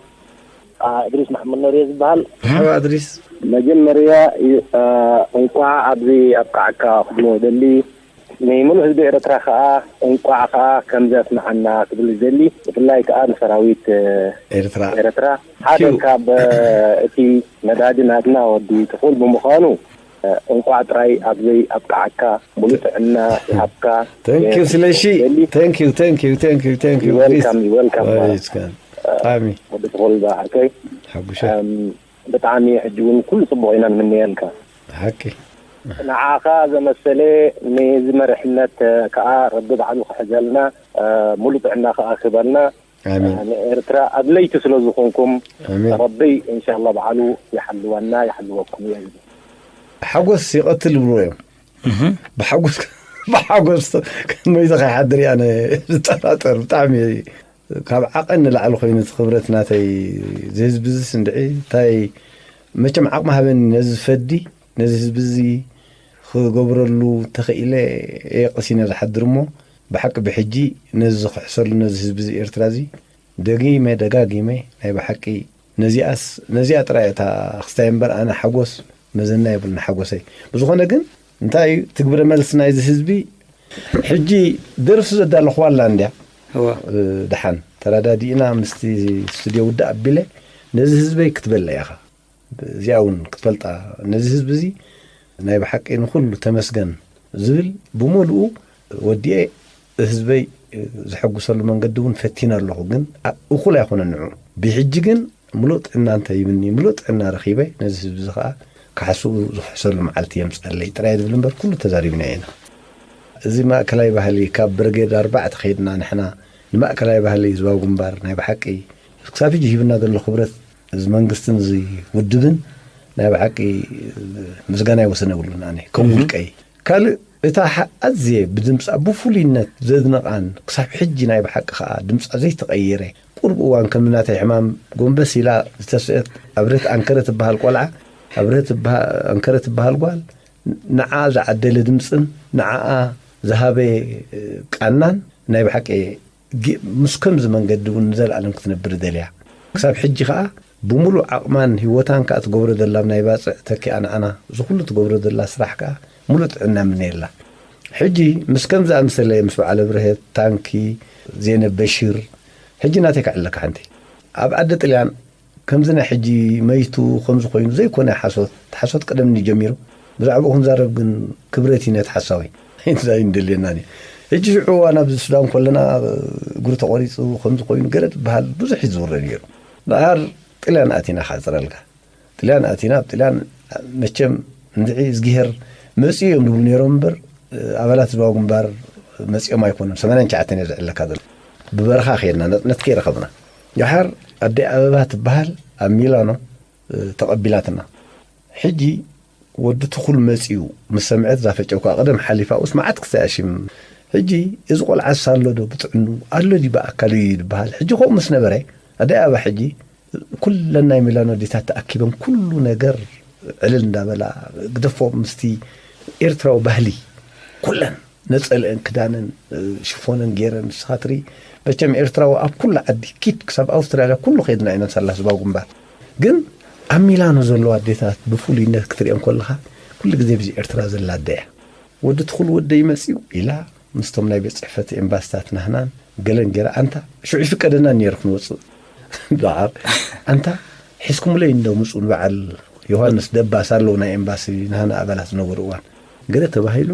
አ፣ እድሪስ መሐመድ ኖርየ ዝበሃል። መርሓባ እድሪስ። መጀመርያ፣ እ፣ እንኳዕ ኣብዚ ኣብቃዓካ ክብሎ ደሊ። ንሙሉእ ህዝቢ ኤርትራ ከኣ እንቋዕ ከኣ ከምዚ ኣስምዓና ክብል ዝደሊ፣ ብፍላይ ከኣ ንሰራዊት ኤርትራ። ኤርትራ ሓደ ኪው። ካብ እቲ ነዳዲ ናትና ወዲ ትኹል ብምዃኑ፣ እንቋዕ ጥራይ ኣብዘይ ኣብቅዓካ፣ ሙሉእ ጥዕና ይሃብካ። Thank you ስለሺ። ደሊ። Thank you, thank you, thank you, thank you. Welcome, welcome። ኣይ፣ እስከ። ብጣዕሚ። ወዲ ትኹል ዝዓርከይ። ሓጉሻ። እም፣ ብጣዕሚ ሕጂ እውን ኩሉ ጽቡቕ ኢና ንምነየልካ። ሓቂ። ንዓኻ ዘመሰለ ነዚ መሪሕነት ከኣ ረቢ ባዕሉ ክሕዘልና፣ ሙሉእ ጥዕና ከኣ ክህበልና። ኣሜን። ንኤርትራ ኣድለይቲ ስለ ዝኾንኩም ኣሜን። ረቢ ኢንሻላህ ባዕሉ ይሓልወና ይሓልወኩም እዩ። ሓጎስ ይቐትል ይብሉ እዮም። እህ። ብሓጎስ፣ ብሓጎስ ከመይ ኢኻ ይሓድር እየ ኣነ ዝጠራጠር። ብጣዕሚ ካብ ዓቐን ንላዕሊ ኮይኑ እቲ ክብረት ናተይ፣ እዚ ህዝቢ እዚ ስንድዒ እንታይ መቸም ዓቕሚ ሃበኒ ነዚ ዝፈዲ፣ ነዚ ህዝቢ እዚ ክገብረሉ ተኽኢለ እየ ቀሲነ ዝሓድር እሞ፣ ብሓቂ ብሕጂ ነዚ ዝኽሕሰሉ ነዚ ህዝቢ እዚ ኤርትራ እዚ ደጊመ ደጋጊመ ናይ ብሓቂ ነዚኣስ፣ ነዚኣ ጥራይ እታ ክስታይ እምበር ኣነ ሓጎስ መዘና የብሉን ሓጎሰይ። ብዝኾነ ግን እንታይ እዩ እቲ ግብረ መልሲ ናይዚ ህዝቢ? ሕጂ ደርፊ ዘዳለኽዋ ኣላ እንድያ። እዋ። እ፣ ደሓን ተረዳዲእና ምስቲ ስቱድዮ ውድእ ኣቢለ ነዚ ህዝበይ ክትበለ ኢኻ። እዚኣ እውን ክትፈልጣ፣ ነዚ ህዝቢ እዚ ናይ ብሓቂ ንኹሉ ተመስገን ዝብል ብምሉኡ ወዲኤ ህዝበይ ዘሐጉሰሉ መንገዲ እውን ፈቲነ ኣለኹ። ግን ኣ-፣ እኹል ኣይኮነን ንዑ። ብሕጂ ግን ምሉእ ጥዕና እንተይብኒ፣ ምሉእ ጥዕና ረኺበ ነዚ ህዝቢ እዚ ኸዓ ክሓስቡ ዝኽሕሰሉ መዓልቲ የምፅኣለይ ጥራይ ዝብል እምበር ኩሉ ተዛሪብና ኢና። እዚ ማእከላይ ባህሊ ካብ ብርጌድ ኣርባዕተ ከይድና ንሕና ንማእከላይ ባህሊ ህዝባዊ ግንባር ናይ ብሓቂ ክሳብ ሕጂ ሂብና ዘሎ ክብረት እዚ መንግስትን እዚ ውድብን ናይ ብሓቂ ምስጋና ይወሰነ የብሉን። ኣነ ከም እህ። ውልቀይ ካልእ እታ ሓ-፣ ኣዝየ ብድምጻ ብፍሉይነት ዘድንቓን ክሳብ ሕጂ ናይ ብሓቂ ከኣ ድምጻ ዘይተቐየረ ቁሩብ እዋን ከም ናተይ ሕማም ጎንበስ ኢላ ዝተስአት ኣብርህት ኣንከረ ትበሃል ቆልዓ፣ ኣብርህት ትበሃ-፣ ኣንከረ ትበሃል ጓል ንዓ ዝዓደለ ድምጽን ንዓኣ ዝሃበ ቃናን ናይ ብሓቂ ግ-፣ ምስ ከምዚ መንገዲ እውን ንዘለኣለም ክትነብር ደልያ። ክሳብ ሕጂ ከኣ ብምሉእ ዓቕማን ህይወታን ከኣ ትገብሮ ዘላ ናይ ባጽዕ ተኪኣ ንዓና እዚ ኩሉ ትገብሮ ዘላ ስራሕ ከኣ ሙሉእ ጥዕና ምነየላ። ሕጂ ምስ ከምዚ ኣምሰለ ምስ በዓል ኣብርሀት፣ ታንኪ፣ ዜነብ በሽር፣ ሕጂ ናተይ ከዕለካ ሓንቲ። ኣብ ዓዲ ጥልያን ከምዚ ናይ ሕጂ መይቱ ከምዚ ኮይኑ ዘይኮነ ሓሶት፣ እቲ ሓሶት ቀደም እዩ ጀሚሩ። ብዛዕባኡ ክንዛረብ ግን ክብረት እዩ ነቲ ሓሳዊ። እንታይ እንደልየና ኒ? ሕጂ ሽዑ እዋን ኣብዚ ሱዳን ከለና እግሩ ተቖሪጹ ከምዚ ኮይኑ ገለ ዝበሃል ብዙሕ እዩ ዝውረ ነይሩ። ደሓር ጥልያን ኣቲና ክዓጽረልካ። ጥልያን ኣቲና፣ ኣብ ጥልያን መቸም እንድዒ እዝግሄር መጺኡ እዮም ዝብሉ ነይሮም እምበር፣ ኣባላት ህዝባዊ ግንባር መጺኦም ኣይኮኑን። ሰማንያን ትሽዓተን እየ ዝዕለካ ዘሎ። ብበረኻ ከይድና፣ ነጥነት ከይረኸብና። ደሓር ኣደይ ኣበባ ትበሃል ኣብ ሚላኖ፣ እ፣ ተቐቢላትና። ሕጂ ወዲ ትኹል መጺኡ ምስ ሰምዐት እዛ ፈጨው ከኣ ቀደም ሓሊፋ፣ ኡስ መዓት ክሳይ ኣሽም። ሕጂ እዚ ቆልዓስ ኣሎ ዶ ብጥዕኑ? ኣሎ ድዩ ብኣካሉ እዩ ዝበሃል? ሕጂ ከምኡ ምስ ነበረ፣ ኣደይ ኣበባ ሕጂ ኩለን ናይ ሚላኖ ኣዴታት ተኣኪበን ኩሉ ነገር ዕልል እንዳበላ፣ ግደፎ ምስቲ ኤርትራዊ ባህሊ ኩለን ነጸለአን ክዳነን፣ ሽፎነን ገይረን፣ ንስኻ ትርኢ፣ መቸም ኤርትራዊ ኣብ ኩሉ ዓዲ፣ ኪድ ክሳብ ኣውስትራልያ ኩሉ ከይድና ኢና፣ ሳላ ህዝባዊ ግንባር። ግን ኣብ ሚላኖ ዘለዋ ኣዴታት ብፍሉይነት ክትሪአን ከለኻ፣ ኩሉ ግዜ ብዚ ኤርትራ ዘላ ኣደ እያ። ወዲ ትኹል ወደይ መጺኡ ኢላ፣ ምስቶም ናይ ቤት ጽሕፈት ኤምባስታት ናህናን ገለን ገይራ፣ ኣንታ ሽዑ ይፍቀደና ነይሩ ክንወጽእ። ደሓር፣ ኣንታ ሒዝኩምለይ እንዶ ምጹ ንበዓል ዮሃንስ ደባስ ኣለዉ፣ ናይ ኤምባሲ ናህና ኣባላት ዝነበሩ እዋን። ገለ ተባሂሉ፣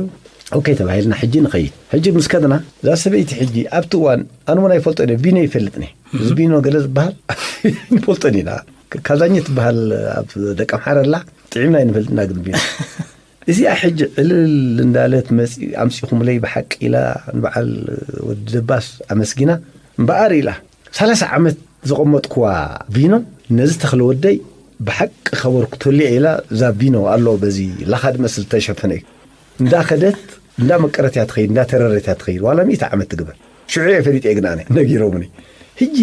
ኦኬ ተባሂልና፣ ሕጂ ንኸይድ። ሕጂ ምስ ከድና፣ እዛ ሰበይቲ ሕጂ ኣብቲ እዋን ኣነ እውን ኣይፈልጦ እየ፣ ቪኖ ይፈልጥኒ። እዚ ቪኖ ገለ ዝበሃል ይፈልጠን ኢና። ካዛኘ ትበሃል ኣብ ደቀምሓረ ኣላ፣ ጥዒምና ኣይንፈልጥና ግን ቪኖ። እዚኣ ሕጂ ዕልል እንዳለት መፂ ኣምፂኹምለይ ብሓቂ ኢላ ንበዓል ወዲ ደባስ ኣመስጊና። እምበኣር ኢላ፣ ሰላሳ ዓመት ዘቐመጥኩዋ ቪኖ ነዚ ተኽለ ወደይ ብሓቂ ከበርኩ ተሊዐ ኢላ። እዛ ቪኖ ኣሎ በዚ ላኻ ድመስል ዝተሸፈነ እዩ። እንዳኸደት እንዳመቀረት እያ ትኸይድ፣ እንዳተረረት እያ ትኸይድ። ዋላ ሚእቲ ዓመት ትግበር። ሽዑ እየ ፈሊጠ ግን ኣነ ነጊሮምኒ። ሕጂ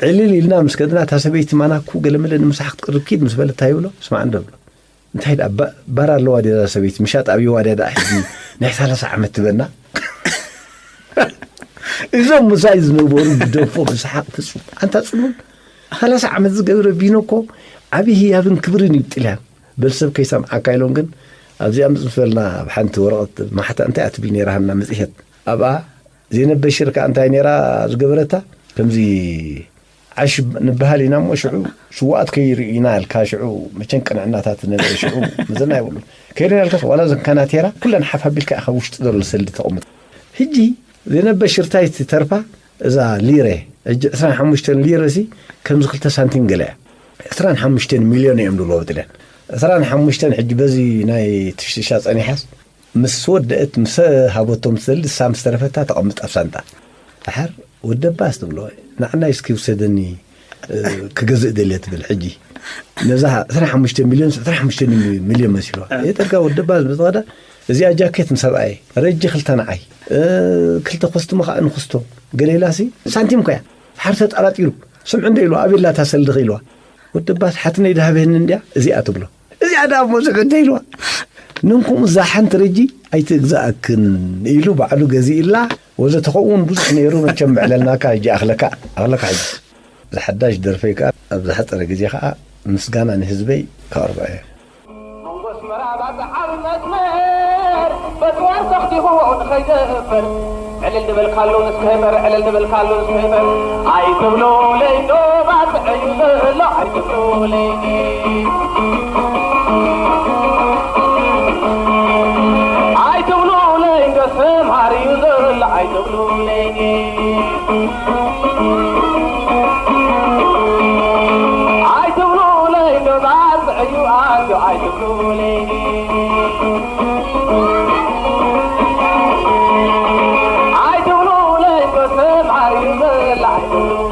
ዕልል ኢልና ምስ ከድና፣ እታ ሰበይቲ ማናኩ ገለመለ ንምሳሕ ክትቅርብ ኪድ ምስ በለት፣ እንታይ ይብሎ? ስማዕ እንዶ ብሎ። እንታይ ደኣ ባ-፣ ባር ኣለዋ ድያ እዛ ሰበይቲ? ምሻጥ ኣብይዋ ድያ ደኣ ሕጂ ናይ ሰላሳ ዓመት ትበና? እዞም ምሳይ ዝነበሩ ግደፎ ብሰሓቕ ፍጹም። ኣንታ ጽሉል፣ ሰላሳ ዓመት ዝገበረ ቪኖ እኮ ዓቢ ህያብን ክብርን እዩ ጥልያን። በል ሰብ ከይሰምዓካ ኢሎም ግን ኣብዚኣ ምጽ ምስ በልና ኣብ ሓንቲ ወረቐት ማሕታ እንታይ እያ ትብል ነይራ ሃና መጽሔት። ኣብኣ ዜነብ በሽር ከኣ እንታይ ነይራ ዝገበረታ? ከምዚ ዓሽ ንበሃል ኢና እሞ ሽዑ ስዋኣት ከይርእዩና ኢልካ ሽዑ መቸም ቅንዕናታት ነበረ ሽዑ መዘና ይብሉ። ከይርና ኢልካስ ዋላ እዘን ካናቴራ ኩለን ሓፍ ኣቢልካ ኢኻ ውሽጢ ዘሎ ሰልዲ ተቕምጥ። ሕጂ ዜነብ በሽር እንታይ ትተርፋ እዛ ሊረ፣ ሕጂ ዕስራን ሓሙሽተን ሊረ ሲ ከምዚ ክልተ ሳንቲም ገለ እያ። ዕስራን ሓሙሽተን ሚልዮን እዮም ዝብልዎ ብጥልያን። ዕስራን ሓሙሽተን ሕጂ በዚ ናይ ትሽትሻ ጸኒሓስ ምስ ወደአት፣ ምስ ሃበቶም ትሰሊ፣ እሳ ምስ ተረፈታ ተቐምጥ ኣብ ሳንጣ። ደሓር ወደባስ ትብሎ፣ "ንዓናይ እስኪ ውሰደኒ፣ እ፣ ክገዝእ ደልየ" ትብል። ሕጂ ነዛ ዕስራን ሓሙሽተ ሚልዮን፣ ዕስራን ሓሙሽተ ሚልዮን መሲልዋ። እ። የጠርጋ ወደባስ ምስ ኸዳ፣ እዚኣ ጃኬት ንሰብኣየ፣ ረጂ ክልተ ንዓይ፣ እ፣ ክልተ ኮስትሞ ኸዓ ንኹስቶ። ገለ ኢላሲ ሳንቲም ኮያ። ደሓር ተጠራጢሩ፣ "ስምዒ እንዶ" ኢልዋ፣ "ኣበይ ኣላ እታ ሰልድኺ?" ኢልዋ። ወደባስ፣ "ሓትነይ ድሃበኒ እንድያ እዚኣ" ትብሎ። እዚኣ ደኣ እሞ ስምዒ እንተ ኢልዋ፣ "ንንኩምኡ እዛ ሓንቲ ረጂ ኣይትግዛእክን" ኢሉ ባዕሉ ገዚእላ። ወዘተኸውን ብዙሕ ነይሩ። መቸም ምዕለልናካ፣ ሕጂ ኣኽለካ፣ ኣኽለካ ሕጂ። እዚ ሓዳሽ ደርፈይ ከኣ ኣብ ዝሓጸረ ግዜ ከኣ ምስጋና ንህዝበይ ከቕርባ እየ። መንጎ ኣስመራ ባጽዕ ዓቢ መስመር፣ በጽዋር ተኽቲኽዎ ንኸይደፍር። ዕልል ንበልካሉ ንስከይበር፣ ዕልል ንበልካሉ ንስከይበር። ኣይትብሉለይ እንዶ ባጽዕ እዩ ዘሎ፣ ኣይትብሉለይ። ኣይትብሉለይ እንዶ ሰምሃር እዩ ዘሎ፣ ኣይትብሉለይ። ኣይትብሉለይ እንዶ ባጽዕ እዩ ኣትዩ፣ ኣይትብሉለይ። ኣይትብሉለይ እንዶ ሰምሃር እዩ ዘሎ፣ ኣይትብሉ